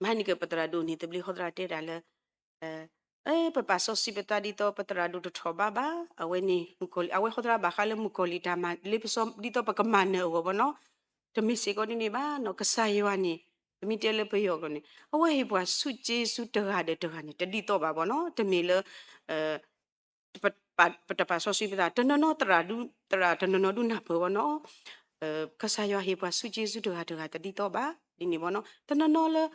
မၤန့ၢ်က့ၤပသရၣ်ဒိၣ်န့ၣ် သဘျ့ဃီသရၣ်တဲဒၣ်လၢ ပပာ်စီဆှံပသးဒ်သိးပသရၣ်ဒိၣ်တထီၣ်ဘးဘၣ် အဝဲန့ၣ် မုၣ်ကီၤလံၢ် အဝဲဃီသရၣ်ဘၣ်ဃးလၢမုၣ်ကီၤလံၢ်တၢ်မၤလ့ပစီဒ်သိးပကမၤနၢၤအဂီၢ်ဘၣ်နီၤ တမ့ၢ်စ့ၢ်ကီးဒ်န့ၣ်ဘၣ်နီၤ ကစၢ်ယွၤန့ၣ် ပမ့ၢ်တဲလၢပယီၤကျိာ်န့ၣ် အဝဲဟ့ၣ်ပှၤဆူးက့ဆူတဂၤဒီးတဂၤန့ၣ် တဒ်သိးဘၣ်ဘၣ်နီၤ တမ့ၢ်လၢ ပတပာ်စီဆှံပသး တနီၤနီၤသရၣ်ဒု သရၣ်တနီၤနီၤဒုနၢ်ပၢၢ်ဘၣ်နီၤ ကစၢ်ယွၤဟ့ၣ်ပှၤဆူးက့ဆူတဂၤတဂၤတဒ်သိးဘၣ် ဒ်န့ၣ်ဘၣ်နီၤ တနီၤနီၤလၢ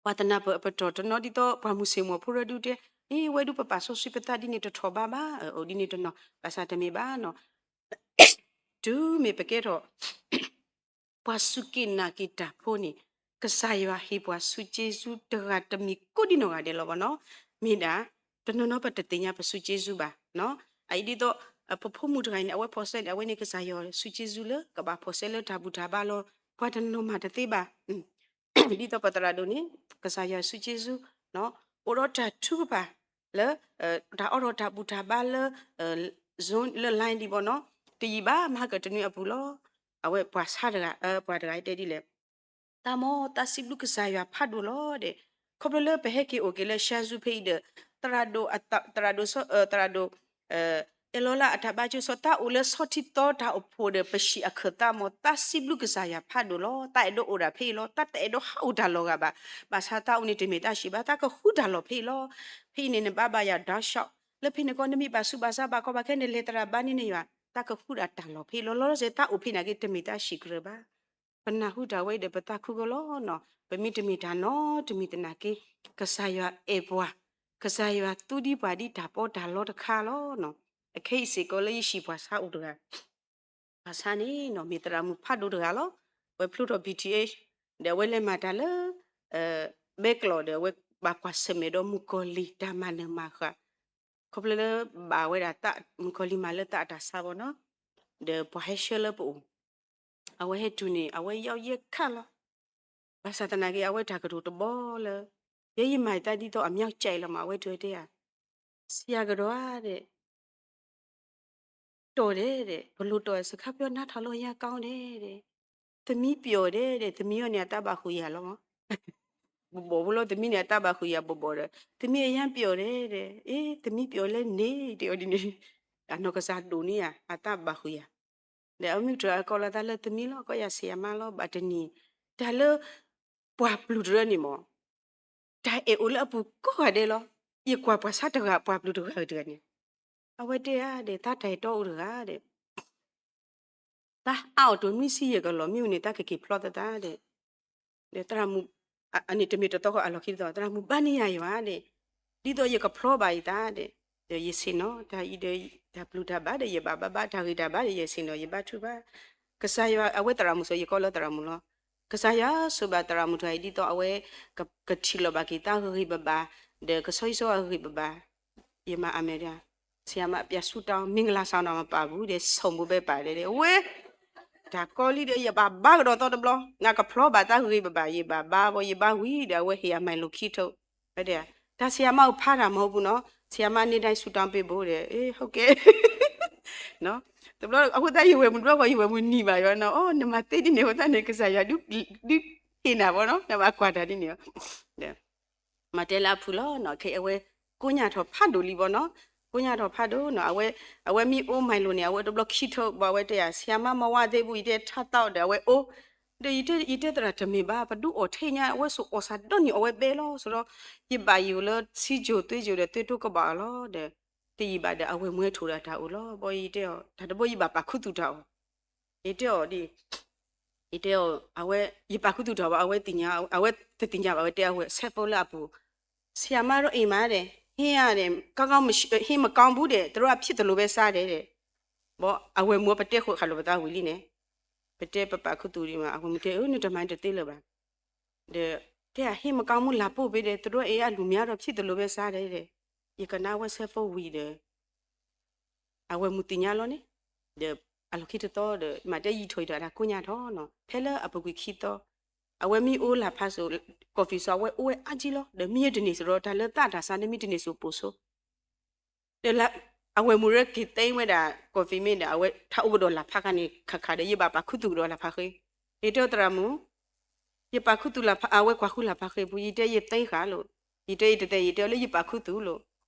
ပှၤတနၢ်ပၢၢ်အပတီၢ်တနီၤဒ်သိး ပှၤမုၢ်ဆ့ၣ်မီၤဖိရၢဒုတဲ အံၤ ဝဲဒုပပာ်စီဆှံပသးဒ်န့ၣ်တထီၣ်ဘးဘၣ် အိၣ်ဒ်န့ၣ်တနီၤ ဘၣ်ဆၣ်တမ့ၢ်ဘၣ်နီၤ တုၤမ့ၢ်ပကဲထီၣ် ပှၤစူၢ်က့ၤနာ်က့ၤတၢ်ဖိန့ၣ် ကစၢ်ယွၤဟ့ၣ်ပှၤဆူးက့ဆူတဂၤတမံၤကိးဒံနီၢ်ဂၤဒဲးလီၤဘၣ်နီၤ မ့ၢ်ဒၣ် တနီၤနီၤပတသ့ၣ်ညါပဆူးက့ဆူဘၣ် အအံၤဒ်သိး ပဖိမုၣ်တဂၤအံၤန့ၣ် အဝဲဖီၣ်ဆဲန့ၣ် အဝဲန့ၣ်ကစၢ်ယွၤဆူးက့ဆူလၢ ကဘၣ်ဖီၣ်ဆဲလၢတၢ်ဘူၣ်တၢ်ဘါလီၤ ပှၤတနီၤမၤတသ့ဘၣ် ဒ်သိးပသရၣ်ဒိၣ်န့ၣ် ကစၢ်ယွၤဆူးက့ဆူ အိၣ်ဒီးတၢ်ထုကဖၣ်လၢ တၢ်အိးထီၣ်တၢ်ဘူၣ်တၢ်ဘါလၢ Zoom လၢ line ဒံးဘၣ်နီၤ တယံာ်ဘၣ် မဟါကတနွံအပူၤလီၤ အဝဲပှၤဆါတဂၤ ပှၤတဂၤအံၤတဲဒ်လဲၣ် တၢ်မ့ၢ်တၢ်စံးဘျုးကစၢ်ယွၤဖးဒိၣ်လီၤဒီး ခီဖျိလၢပဟဲက့ၤအိၣ်က့ၤလၢ Zoom ဖဲအံၤဒီး သရၣ်ဒိၣ် သရၣ်ဒိၣ် သရၣ်ဒိၣ် အဲၣ်လီၤလၢအတၢ်ဘါကၠိစီၤ တၢ်အိၣ်လၢဆီထံသီတၢ်အိၣ်ဖှိၣ်ဒီး ပဟံၣ်အခၢၣ်သးမ့ၢ် တၢ်စံးဘျုးကစၢ်ယွၤဖးဒိၣ်လီၤ တၢ်အဲၣ်ဒိးအိၣ်ဒၣ်ဖဲအံၤလီၤ တၢ်တအဲၣ်ဒိးဟးအိၣ်တၢ်လီၢ်ဂၤဘၣ် ဘၣ်ဆၣ်တၢ်အိၣ်န့ၣ်တမ့ၢ်တၢ်ဆံးဘၣ် တၢ်ကဃုတၢ်လီၢ်ဖဲအံၤလီၤ ဖဲအံၤန့ၣ် နဘၣ်ဘၣ်ယၤ ဒီး shop လၢဖဲန့ၣ်ကီး နမ့ၢ်ဘၣ်ဆူးဘၣ်ဆါဘၣ်ကီဘၣ်ခဲ နလဲၤသရၣ်ဘါန့ၢ်နယွၤ တၢ်ကဃုဒၣ်တၢ်လီၢ်ဖဲအံၤလီၤ လီၤလီၤဆဲး တၢ်အိၣ်ဖဲန့ၣ်က့ၤ တမ့ၢ်တၢ်ဆံးကြၢးဘၣ် ပနၢ်ဟူတၢ်ဝဲအံၤဒီး ပသးခုကီလီၤနီၤ ပမ့ၢ်တမ့ၢ်တၢ်နီတမံၤသနာ်က့ ကစၢ်ယွၤအဲၣ်ပှၤ ကစၢ်ယွၤသူဒံးပှၤဒ်တၢ်ပီးတၢ်လီတခါလီၤနီၤ အခဲအံၤစ့ၢ်ကီးလၢယဟံၣ်ပှၤဆါအိၣ်တဂၤ ဘၣ်ဆၣ်န့ၣ်နီၤ မ့ၢ်သရၣ်မုၣ်ဖးဒိၣ်တဂၤလီၤ. အဝဲဖျိထီၣ် B Th ဒီးအဝဲလဲၤမၤတၢ်လၢ ဘဲကျိာ်ဒီး အဝဲဘၣ်ကွၢ်ဆၢၣ်မဲာ်ဒီးမုၣ်ကီၤလံၢ်တၢ်မၤနၢၤမၤဃၣ်, ခီဖျိလၢဘၣ်ဝဲဒၣ်မုၣ်ကီၤလံၢ်မၤလၢတၢ်အတၢ်ဆါဘၣ်နီၤ, ဒီးပှၤဟဲဆှၢလၢပအိၣ်, အဝဲဟဲတုၤန့ၣ် အဝဲယီယဲၢ်ခါလီၤ. ဘၣ်ဆၣ်သနာ်က့ အဝဲတၢ်ကတိၤတဘီလၢ ယဲယမၤတၢ်ဒ်သိးအမၠီကဲလီၤမး အဝဲတဲဝဲတဲဧါ, ဆရာကတော်ဧါ တဲ တော်တယ်တဲ့, ဘယ်လိုတော်လဲ စကားပြောနားထောင်လို့ အရမ်းကောင်းတယ်တဲ့, သမီးပျော်တယ်တဲ့, သမီးအီၤန့ၣ် အတၢ်ဘၣ်ဃုာ်ယၤလီၤမး, ဘီဘီဖိလီၤ, သမီးန့ၣ် အတၢ်ဘၣ်ဃုာ်ယၤဘီဘီဒီး, သမီးအရမ်းပျော်တယ်တဲ့, အေး သမီးပျော်လဲၣ်န့ၣ် တဲအီၤဒ်န့ၣ်, အနီၢ်ကစၢ်ဒိၣ်န့ၢ်ဧါ အတၢ်ဘၣ်ဃုာ်ယၤ, ဒီးအမုၢ်တြီၤအကိးလီၤသးလၢသမံလီၤ, ကိးယၤဆံးယၤမးလီၤ, ဘၣ်တနံၤ, တၢ်လၢ ပှၤပျုၢ်တရၢန့ၣ်မး, တၢ်အဲၣ်အိၣ်လၢအပူၤကိးဂၤဒဲးလီၤ, ယကွၢ်ပှၤဆါတဂၤ ပှၤပျုၢ်တဂၤတဂၤန့ၣ်, အဝဲတဲဧါဒီး တၢ်တၢ်အဲၣ်တီအိၣ်တဂၤဒီး တၢ်အါအီၣ်တိၢ်နွံဆံယဲၢ်ကလီၢ်မ့ၢ်အိၣ်န့ၣ် တၢ်ကက့ၤဖျီသတးဒီး, ဒီးသရၣ်မုၣ်, အန့ၣ်တမ့ၢ်တသီဃီအလီၢ်ခံတသီ, သရၣ်မုၣ်ဘၣ်န့ၢ်ယၤယွၤဒီး, ဒ်သိးယကဖျီဘၣ်ယသးဒီး, ဒီးယဆ့ၣ်နီၤတၢ်အံၤဒီး, တၢ်ပျုၢ်တၢ်ဘၣ်ဒီး ယဘၣ်ဘါဘၣ်, တၢ်ဂ့ၤတၢ်ဘၣ်ဒီး ယဆ့ၣ်နီၤယဘါထုကဖၣ်, ကစၢ်ယွၤ အဝဲသရၣ်မုၣ်စီၤ ယကိးလၢသရၣ်မုၣ်လီၤ, ကစၢ်ယွၤဆိၣ်ဘၣ်သရၣ်မုၣ်တဂၤအံၤ ဒ်သိးအဝဲ ကထံၣ်လိာ်ဘၣ်က့ၤတၢ်ဂ့ၤဂ့ၤဘၣ်ဘၣ်, ဒီးကဆီဟံၣ်ဆီအဂ့ၤဘၣ်ဘၣ်, ယမၤအၤမ့ၣ်ဒၣ်, ဆရာမ အပြာ်ဆူတောင်း မင်္ဂလာဆောင်တောင်မပါဘူးတဲ့, ဆောင်ဖို့ပဲပါတယ်တဲ့, ဝဲ, တၢ်ကီလံဒီး ယဘၣ်ဘါကဒီးသီတဘျီ, နကဖျီဘၣ်တၢ်ဂ့ၤဂ့ၤဘၣ်ဘၣ်, ယဘၣ်ဘါဘီ ယဘါဝံၤဒီး အဝဲဟ့ၣ်အမၤလိာ်ခံထိး, ဝဲဒၣ်, တၢ်ဆရာမအုပ်ဖးတၢ်မဟုတ်ဘူးနော်, ဆရာမ နေ့တိုင်းဆုတောင်းပေးဖို့တဲ့, အေး ဟုတ်ကဲ့ တဘျီ အဃိသတးယဝဲၢ်မုၣ်တဘျီဃီ ယဝဲၢ်မုၣ်နံၤဘၣ်ယွၤနီၤ, အိ နမၤသ့ဒ်န့ၣ်အဃိသတးန့ၣ် ကစၢ်ယွၤ ဒုးဟ့ၣ်နၤဘီနီၤ, နဘၣ်ကွၢ်တၢ်ဒ်န့ၣ်, မၤတဲလၢအဖုၣ်လီၤနီၤ, ခဲအဝဲကိးညါထီၣ်ဖးဒိၣ်လံဘီနီၤ, ကိးညါထီၣ်ဖးဒိၣ်နီၤ, အဝဲ, အဝဲမ့ၢ်အိၣ်မၤလိာ်န့ၣ် အဝဲတဘျီခံထိးဘၣ် အဝဲတဲယၤ ဆရာမ မဝါသေးဘူး ယတဲ ထါသီဒီး အဝဲအိၣ်, ဒီးယတဲသရၣ်တမ့ၢ်ဘၣ် ပဒုးအီၣ်ထဲညါ အဝဲဆိၣ်အီၣ်စးဒီနံၣ်အီၣ်ဝဲဘဲလီၤ, ဆိုတော့ ယဘၣ်ယိၣ်လၢဆံးကိၤသွ့ကိၤဒီး သွ့တိကဘၣ်အီၤလီၤဒီး, တယံာ်ဘၣ်ဒီး အဝဲၢ်မူဝဲထိၣ်ဒီးတၢ်အိၣ်လီၤ, ဘီယတဲအီၤ တၢ်တဘီယဘၣ်ပာ်ခူသူၣ်တၢ်အီၤ, ယတဲအီၤဒ် ယတဲအီၤ အဝဲ ယပာ်ခူသူၣ်တၢ်ဘၣ် အဝဲသ့ၣ်ညါ, အဝဲတသ့ၣ်ညါဘၣ် အဝဲတဲအဝဲ ဆဲးဖိလၢအပူၤ, ဆရာမတော့အိမ်မှာတဲ့, ဟင်းကကောင်းမရှိ, ဟင်းမကောင်းဘူးတဲ့, သူတို့ကဖြစ်သလိုပဲစားတယ်တဲ့, ဘီ အဝဲၢ်မူပတဲဃိးဃာ်လိာ်ပသးဝံၤလံန့ၣ်, ပတဲပပာ်ခူသူၣ်ဒံးမး အဝဲမူတဲ အၢ နတမၤတသ့လၢၤဘၣ်, ဒီး တဲ ဟင်းမကောင်းဘူး လာပို့ပေးတယ်, သူတို့အိမ်ကလူများတော့ဖြစ်သလိုပဲစားတယ်တဲ့, ယကနၣ်ဝဲဆဲးဖိဝံၤဒီး အဝဲၢ်မူသ့ၣ်ညါလီၤန့ၣ်, ဒီးအလီၢ်ခံတသီဒီး မၤတဲယံာ်ထီၣ်ယံာ်ထီၣ်တၢ်ကိးညါထီၣ်နီၤ, ဖဲလၢအပူၤကွံာ်ခံသီ, အဝဲမ့ၢ်အိၣ်လၢ်ဖးစိၤ coffee စိၤ အဝဲအိၣ်ဝဲအါကံလီၤ, ဒီးမ့ၢ်ယတန့ၢ်စရီ တၢ်လၢသးတၢ်ဆါန့ၣ် မ့ၢ်တန့ၢ်စိၤပိာ်စိၤ ဒီး အဝဲၢ်မူရၢက့ၤသ့ဝဲဒၣ် coffee မ့ၢ်ဒီး အဝဲထးအိၣ်ကဒီးလၢ်ဖးခါန့ၣ် ခးခးဒီး ယဘၣ်ပာ်ခူသူၣ်ကဒီးလၢ်ဖးဃ့, ယတဲအီၤသရၣ်မုၣ် ယပာ်ခူသူၣ်လၢ်ဖး အဝဲကွၢ်ဃုလၢ်ဖးဃ့ပူၤ ယတဲယသ့ဃာ်လိာ်, ယတဲယတသ့ ယတဲအီၤလၢယပာ်ခူသူၣ်လိာ်,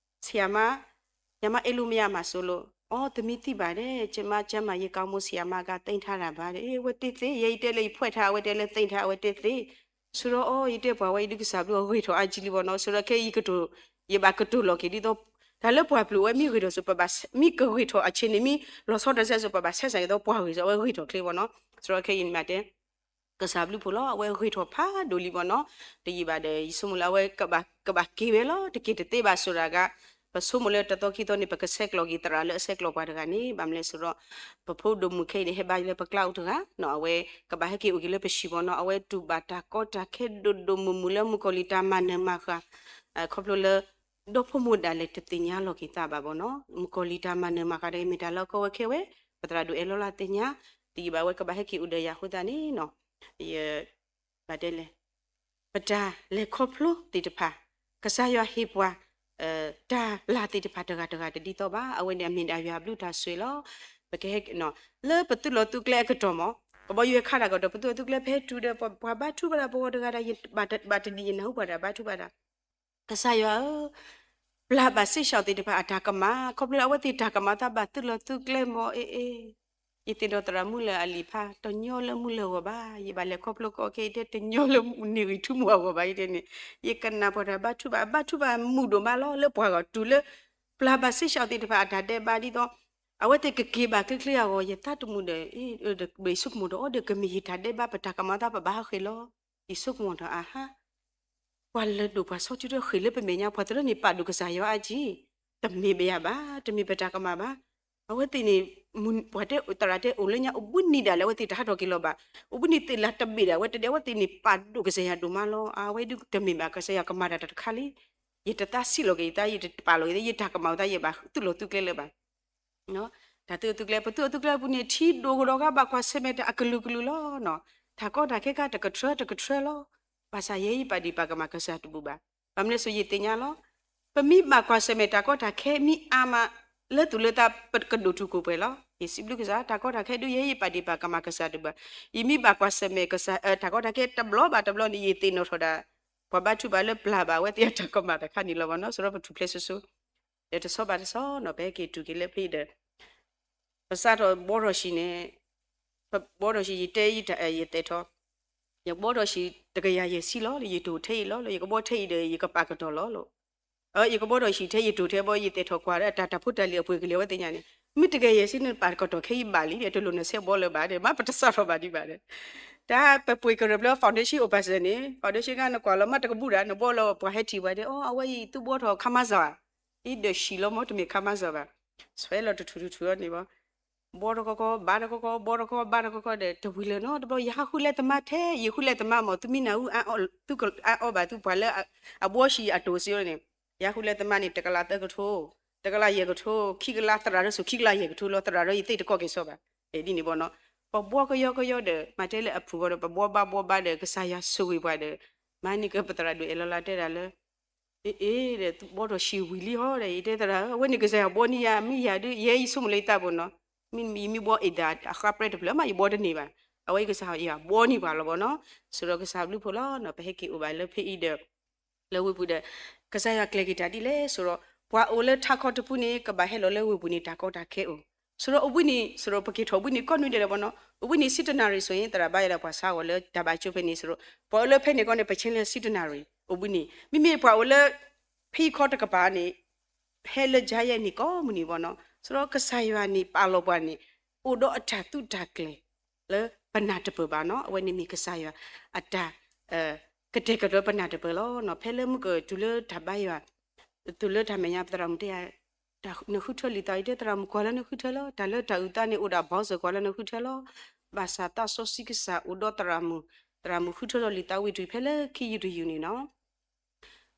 ဆံးယၤမး ယၤမးအဲၣ်လိမ့ၢ်ယၤမၤစိၤလိာ်, အိ သမံသံဘၣ်ဒဲး ကမါကမၤယကီမူဆံးယၤမးကသ့ထါတၢ်ဘၣ်ဒီး အဝဲတသ့, ယဲယတဲလၢယဖှဲးထါ အဝဲတဲလၢသ့ထါ အဝဲတသ့ ဆိဒီးအီ ယတဲပှၤဝဲအံၤဒုးကစၢ်ဘျုးအဂ့ၤထီၣ်အါကံလံဘီနီၤ, ဆိဒီးခဲအံၤယကတိၤ, ယဘၣ်ကတိၤလီၤက့ၤဒ်သိး, တၢ်လၢပှၤပျုၤဝဲမ့ၢ်ဂ့ၤထီၣ်စိၤ ပဘၣ်, မ့ၢ်ကဂ့ၤထီၣ်အဆ့န့ၣ် မ့ၢ်လီၤဆီတစဲးစိၤ ပဘၣ်ဆဲးစၢ်ဒ်သိးပှၤဂ့ၤစိၤ အဝဲဂ့ၤထီၣ်ချ့ဘီနီၤ, ဆိဒီးခဲအံၤမးတဲ ကစၢ်ဘျုးဖှိၣ်လီၤ အဝဲဂ့ၤထီၣ်ဖးဒိၣ်လံဘီနီၤ, တယံာ်ဘၣ်ဒီး ယဆိကမိၣ်လၢအဝဲကဘၣ်က့ၤဝဲလီၤ တက့ၤတသ့ဘၣ်ဆိရၤဂၤ, ပဆိကမိၣ်လၢတသီခံသီန့ၣ် ပကဆဲးကျိးက့ၤသရၣ်လၢအဆဲးကျိးပှၤတဂၤန့ၣ် ဘၣ်မနုၤလဲၣ်ဆိဒီး ပဖိဒိၣ်မုၣ်ခဲအံၤန့ၣ် ဟဲဘါလၢပကျါအိၣ်တဂၤနီၤ, အဝဲကဘၣ်ဟဲက့ၤအိၣ်က့ၤလၢပဟံၣ်ဘီနီၤ, အဝဲတူၢ်ဘၣ်တၢ်ကီတၢ်ခဲဒိၣ်ဒိၣ်မုၢ်မုၢ်လၢမုၣ်ကီၤလံၢ်တၢ်မၤနၢၤမၤဃၣ်, ခီဖျိလၢ ဒီဖိမိၢ်ဒၣ်လဲာ်တသ့ၣ်ညါလီၤက့ၤသးဘၣ်ဘီနီၤ, မုၣ်ကီၤလံၢ်တၢ်မၤနၢၤမၤဃၣ်တဂ့ၤ မ့ၢ်တၢ်လၢအကီဝဲခဲဝဲ, ပသရၣ်ဒိၣ်အဲၣ်လီၤလၢသ့ၣ်ညါ, တယံာ်ဘၣ်ဝဲကဘၣ်ဟဲက့ၤအိၣ်ဒီးယၤအဃိသတးန့ၣ်နီၤ, ယ ဘၣ်တဲလဲၣ်, ပတၢ်လဲၤခီဖျိသ့ၣ်တဖၣ်, ကစၢ်ယွၤဟ့ၣ်ပှၤ တၢ်လၢ်သ့ၣ်တဖၣ်တဂၤတဂၤတဒ်သိးဘၣ်, အဝဲန့ၣ်အမ့ၢ်ဒၣ်ယွၤအဘျုးတၢ်ဆိၣ်ဂ့ၤလီၤ, ပကဟဲ လၢပသုးလီၤသုးကျဲအကတီၢ်မး, ကဘီယူၤဟဲခးတၢ်ကတီၢ် ပသုးလီၤသုးကျဲ ပဟဲတုၤဒီး ပှၤဘါထုကဖၣ်တၢ် ပဂီၢ်တဂၤဒီး ယဘၣ်တနံၤယနၢ်ဟူပှၤတၢ်ဘါထုကဖၣ်တၢ် ကစၢ်ယွၤဧၢ, ပျၢ်ဘၣ်စ့ၢ်ကီးသ့ၣ်တဖၣ်အတၢ်ကမၣ်, ခီဖျိလၢအဝဲသ့ၣ်တၢ်ကမၣ်သးဘၣ်သုးလီၤသုးကျဲမး, အ့ အ့, ယသ့ၣ်နီၣ်သရၣ်မုၣ်လၢအလံာ်ဖး တညီလၢမုၢ်လၢဂီၢ်ဘၣ်, ယဘၣ်လဲၤခီဖျိကီခဲ ယတဲတညီလၢန့ၣ်ဂံၢ်ထူမူအဂီၢ်ဘၣ်, ယတဲန့ၣ်, ယကနၣ်ပှၤတၢ်ဘါထုကဖၣ် အဘါထုကဖၣ်မုာ်ဒိၣ်မးလီၤ, လၢပှၤဂီၢ်တုၤလၢ ပျၢ်ဘၣ်စ့ၢ်ကီးသ့ၣ်တဖၣ်အတၢ်ဒဲးဘးဒ်သိး အဝဲသ့ၣ်ကက့ၤဘၣ်ချ့ချ့အဂီၢ် ယသးတမုာ်ဒီး ယဆိကမိၣ်ဒီး အီဒီးကမ့ၢ်ယတၢ်ဒဲးဘး ပတၢ်ကမၣ်သးပဘၣ်ဟးဃ့ၢ်လီၤ, ယဆိကမိၣ်ဒီးအဟါ ပှၤလၢဒိၣ်ပှၤဆီထံထီၣ်ဃ့ၢ်လၢပမဲာ်ညါ ပှၤတရၢန့ၣ်ပာ်ဒိၣ်ကစၢ်ယွၤအါကံ, တမ့ၢ်ဘၣ်ယၤဘၣ်, တမ့ၢ်ပတၢ်ကမၣ်ဘၣ်, အဝဲသ့ၣ်န့ၣ် ပှၤတဲသရၣ်တဲအိၣ်လၢညါအိၣ်ဘှံးနံၤဒၣ်လဲာ် အဝဲသ့ၣ်တဟးထီၣ်က့ၤလီၤဘၣ်. အိၣ်ဘှံးနံၤသ့ၣ်လၢတဘ့ၣ်ဒၣ် အဝဲတဲဒ်အဝဲသ့ၣ်န့ၣ် ပာ်ဒိၣ်ကစၢ်ယွၤဒိၣ်မးလီၤ. အဝဲဒုးတမ့ၢ်ဘၣ်ကစၢ်ယွၤကမၤတၢ်တၢ်တခါလံ. ယတသးဆံးလီၤက့ၤယသး ယတပာ်လီၤက့ၤသး ယတၢ်ကမၣ်အသး ယဘၣ်သူၣ်လီၤသူၣ်ကျဲလၢၤဘၣ်. တၢ်သူၣ်လီၤသူၣ်ကျဲ ပသူၣ်လီၤသူၣ်ကျဲအပူၤန့ၣ် ထံဒိၣ်ကဒီးဂၤဘၣ်ကွၢ်ဆၢၣ်မဲာ်တၢ်အကလုာ်ကလုာ်လီၤ. တၢ်ကီတၢ်ခဲခါတကထြၢတကထြၢလီၤ. ဘၣ်ဆၣ်ယဲယပာ်ဒံးပာ်ကမၣ်ကစၢ်တဘူၣ်ဘၣ်. ဘၣ်မနုၤလဲၣ် ယသ့ၣ်ညါလီၤ. ပမ့ၢ်ဘၣ်ကွၢ်ဆၢၣ်မဲာ်တၢ်ကီတၢ်ခဲမ့ၢ်အါမး လၢသူၣ်လၢသးပကဒိၣ်ထူၣ်ကိၢ်ပှဲၤလီၤ. ယစံးဘျုးကစၢ် တၢ်ကီတၢ်ခဲဒုးယဲယပာ်ဒံးပာ်ကမၣ်ကစၢ်တဘူၣ်ဘၣ်. ယမ့ၢ်ဘၣ်ကွၢ်ဆၢၣ်မဲာ်ကစၢ် တၢ်ကီတၢ်ခဲတဘျီဘၣ်တဘျီန့ၣ် ယသ့ၣ်နီၣ်ထီၣ်ဒၣ် ပှၤဘါထုကဖၣ်လၢပျၢ်ဘၣ်အဝဲသ့ၣ်အတၢ်ကမၣ်တခါန့ၣ်လီၤဘၣ်နီၤ. စရီပထူၣ်ဖျဲးစိၤစိၤ ဒီးတဆီဘၣ်တဆီနီၤ ပဟဲက့ၤတူၢ်က့ၤလၢဖဲအံၤဒီး ပစးထီၣ်ဘှီထီၣ်ဆံးန့ၣ် ဘှီထီၣ်ဆံး ယတဲ ယတဲထီၣ် ယဘှီထီၣ်ဆံးတကယၤယဲၢ်ဆံလီၤ ယတိၢ်ထဲအံၤလီၤ ယကဘှီထဲအံၤဒီး ယကပာ်ကတီၢ်လီၤလီၤ. ယကဘှီထီၣ်ဆံးထဲယတိၢ်ထဲဘီ ယတဲထီၣ်ကွၢ်ဒီး တၢ်တၢ်ဖိတၢ်လံၤအပှ့ၤကလံၤအဝဲသ့ၣ်ညါန့ၣ် မ့ၢ်တကယၤယဲၢ်ဆံန့ၣ် ပာ်ကတီၢ်ခဲအံၤဘၣ်လံဒီး တလိၣ်နဆဲးဘှီလၢၤဘၣ်ဒီး မ့ၢ်ပတစးထီၣ်ဘၣ်ဒံးဘၣ်ဒီး တၢ်ပပှ့ၤကရၢၢ်ဖျၢၣ် foundation အိၣ်ပာ်စၢၤန့ၣ် foundation ကနကွၢ်လီၤ မ့ၢ်တကဘူၣ်ဒၣ် နဘှီလီၤ ပှၤဟဲထံၣ်ပှၤဒီး အီ အဝဲအံၤသုဘှီထီၣ်ခါမါစၢၤဧါ အံၤဒီးဆံးလီၤမ့ၢ်တမ့ၢ်ခါမါစၢၤဘၣ်. ဆွဲလီၤတထူၣ်တထူၣ်အီၤန့ၣ်ဘီ ဘှီတကီကီ ဘါတကီကီ ဘှီတကီ ဘါတကီကီဒီး တဝံၤလၢၤနီၤ တဘျီ ယဟးဃုလဲၤသမါထဲ ယဃုလဲၤသမါမ့ၢ် သုမ့ၢ်နၢ်ဟူ သုကအါအီၣ်ဘၣ်သုပှၤလၢ အဘှီဆံးအတိၢ်စ့အီၤန့ၣ် ယဟးဃုလဲၤသမါန့ၣ် တကလးသၢကထိ တကလးယဲၢ်ကထိ ခံကလး သရၣ်ဒီးဆူၣ် ခံကလးယဲၢ်ကထိလီၤ သရၣ်ဒီးယသ့ၣ်တကီၢ်က့ၤစီဘၣ် ဒ်န့ၣ်ဘီနီၤ ပဘှီကယီကယီဒီး မၤတဲလၢအဖုၣ်ဘီဒီး ပဘှီဘၣ်ဘှီဘၣ်ဒီး ကစၢ်ယွၤဆိၣ်ဂ့ၤပှၤဒီး မၤန့ၢ်က့ၤပသရၣ်ဒိၣ်အဲၣ်လီၤလၢတဲဒၣ်လၢ အ့ အ့ ဒီးသုဘှီထီၣ်ဆံးဝံၤလံဟီဒီး ယတဲသရၣ်ဧၢ အဝဲန့ၣ်ကစၢ်ယွၤဘှီန့ၢ်ယၤ မ့ၢ်ယၤဒုး ယဲယဆိကမိၣ်လၢယသးပူၤနီၤ မ့ၢ်ယမ့ၢ်ဘှီအ့ၣ်ဒၣ်အဃါပြဲတဖျၢၣ်မး ယဘှီတန့ၢ်ဘၣ် အဝဲကစၢ်ယွၤဘှီန့ၢ်ပှၤလီၤဘီနီၤ စရီကစၢ်ဘျုးဖှိၣ်လီၤနီၤ ပဟဲက့ၤအိၣ်ဘၣ်လၢဖဲအံၤဒီး လၢဝ့ၢ်ပူၤဒီး ကစၢ်ယွၤကျဲၤက့ၤတၢ်ဒ်လဲၣ်စရီ ပှၤအိၣ်လၢထးခီတပူၤန့ၣ် ကဘၣ်ဟဲလီၤလၢဝ့ၢ်ပူၤန့ၣ် တၢ်ကီတၢ်ခဲအိၣ် စရီအိၣ်ဘှံးနံၤ စရီပက့ၤထီၣ်ဘှံးနံၤကိးနွံဒဲးလီၤဘီနီၤ အိၣ်ဘှံးနံၤဆံတနၣ်ရံၣ် ဆိုရင် သရၣ်ဘါယွၤဒီးပှၤဆါဂီၤလၢတၢ်ဘါကၠိဖဲန့ၣ်စရီ ပှၤအိၣ်လၢဖဲန့ၣ်ကီန့ၣ် ပဆ့လၢဆံတနၣ်ရံၣ် အိၣ်ဘှံးနံၤ မ့မ့ၢ်ပှၤအိၣ်လၢ ဖဲခီတကပၤန့ၣ် ဟဲလၢကယဲၢ်န့ၣ်ကိးမုၢ်နံၤဘီနီၤ စရီကစၢ်ယွၤန့ၣ် ပာ်လီၤပှၤန့ၣ် အိၣ်ဒီးအတၢ်သူတၢ်ကျဲၤ လၢပနၢ်တပၢၢ်ဘၣ်နီၤ အဝဲန့ၣ်မ့ၢ်ကစၢ်ယွၤ အတၢ် ကတဲာ်ကတီၤပနၢ်တပၢၢ်လီၤနီၤ ဖဲလၢမုၢ်ကတုၤလၢတၢ်ဘါယွၤ တုၤလၢတၢ်မဲာ်ညါ ပသရၣ်မုၣ်တဲယၤ နဃုထၢလံာ်သး ယတဲသရၣ်မုၣ်ကွၢ်လၢနဃုထၢလီၤ တၢ်လၢတၢ်အုၣ်သးန့ၣ် အိၣ်ဒၣ်ဘီစၢၤကွၢ်လၢနဃုထၢလီၤ ဘၣ်ဆၣ်သးစီဆှံကစၢ်အိၣ်ဒီးသရၣ်မုၣ် သရၣ်မုၣ်ဃုထၢထီၣ်လံာ်သးဝံၤတယုၢ်ဖဲလၢခံယုၢ်တယုၢ်န့ၣ်နီၤ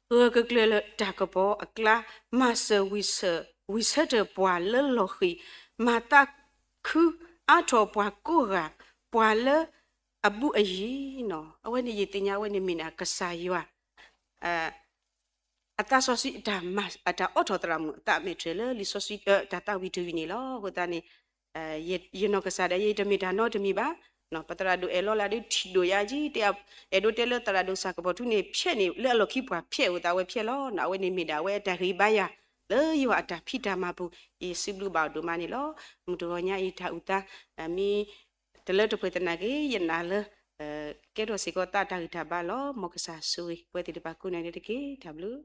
ဂၢၢ်ကကျၢၤလၢတၢ်ကပီၤအကျါ မၤစၢၤဝံၤဆၢ ဝံၤဆၢထၢၣ်ပှၤလၢလီၢ်ဃံၤ မၤသးခုအါထီၣ်ပှၤကိးဂၤ ပှၤလၢအဘူးအယံၤနီၤ အဝဲန့ၣ်ယသ့ၣ်ညါ အဝဲန့ၣ်မ့ၢ်ဒၣ်ကစၢ်ယွၤ အသးစီဆှံ အတၢ်အိးထီၣ်သရၣ်မုၣ် အသးမဲာ်တြဲၤလၢလံာ်စီဆှံ တၢ်သးဝံၤတယုၢ်န့ၣ်လီၤ. အဃိသတးန့ၣ် ယနီၢ်ကစၢ်ဒၣ်ယဲ ယတမ့ၢ်တၢ်နီတမံၤဘၣ်. ပသရၣ်ဒိၣ်အဲၣ်လီၤလၢဒုးထံၣ်ဒိၣ်ယၤကံ တဲ အဲၣ်ဒိးတဲလၢသရၣ်ဒိၣ်စၢ်ကပီၤထူန့ၣ် ဖျဲးန့ၣ် လၢအလီၢ်ခံပှၤဖျဲးအိၣ်သးဝဲဖျဲးလီၤ. အဝဲန့ၣ်မ့ၢ်ဒၣ်ဝဲအတၢ်ဂ့ၤဘါယွၤ လၢယွၤအတၢ်ဖံးတၢ်မၤပူၤ ယစံးဘျုးဘၣ်အီၤဒိၣ်မးန့ၣ်လီၤ. မုၢ်တဂီၤညါအံၤတၢ်အုၣ်သး မ့ၢ် တလၢတပှဲၤသနာ်က့ ယနာ်လၢ ကဲထီၣ်စ့ၢ်ကီးသးတၢ်ဂံၢ်တၢ်ဘါလီၤ. မ်ကစၢ်ဆိၣ်ဂ့ၤ ပဝဲသ့ၣ်တဖၣ်ကိးဂၤဒဲးတက့ၢ်. တၢ်ဘျုး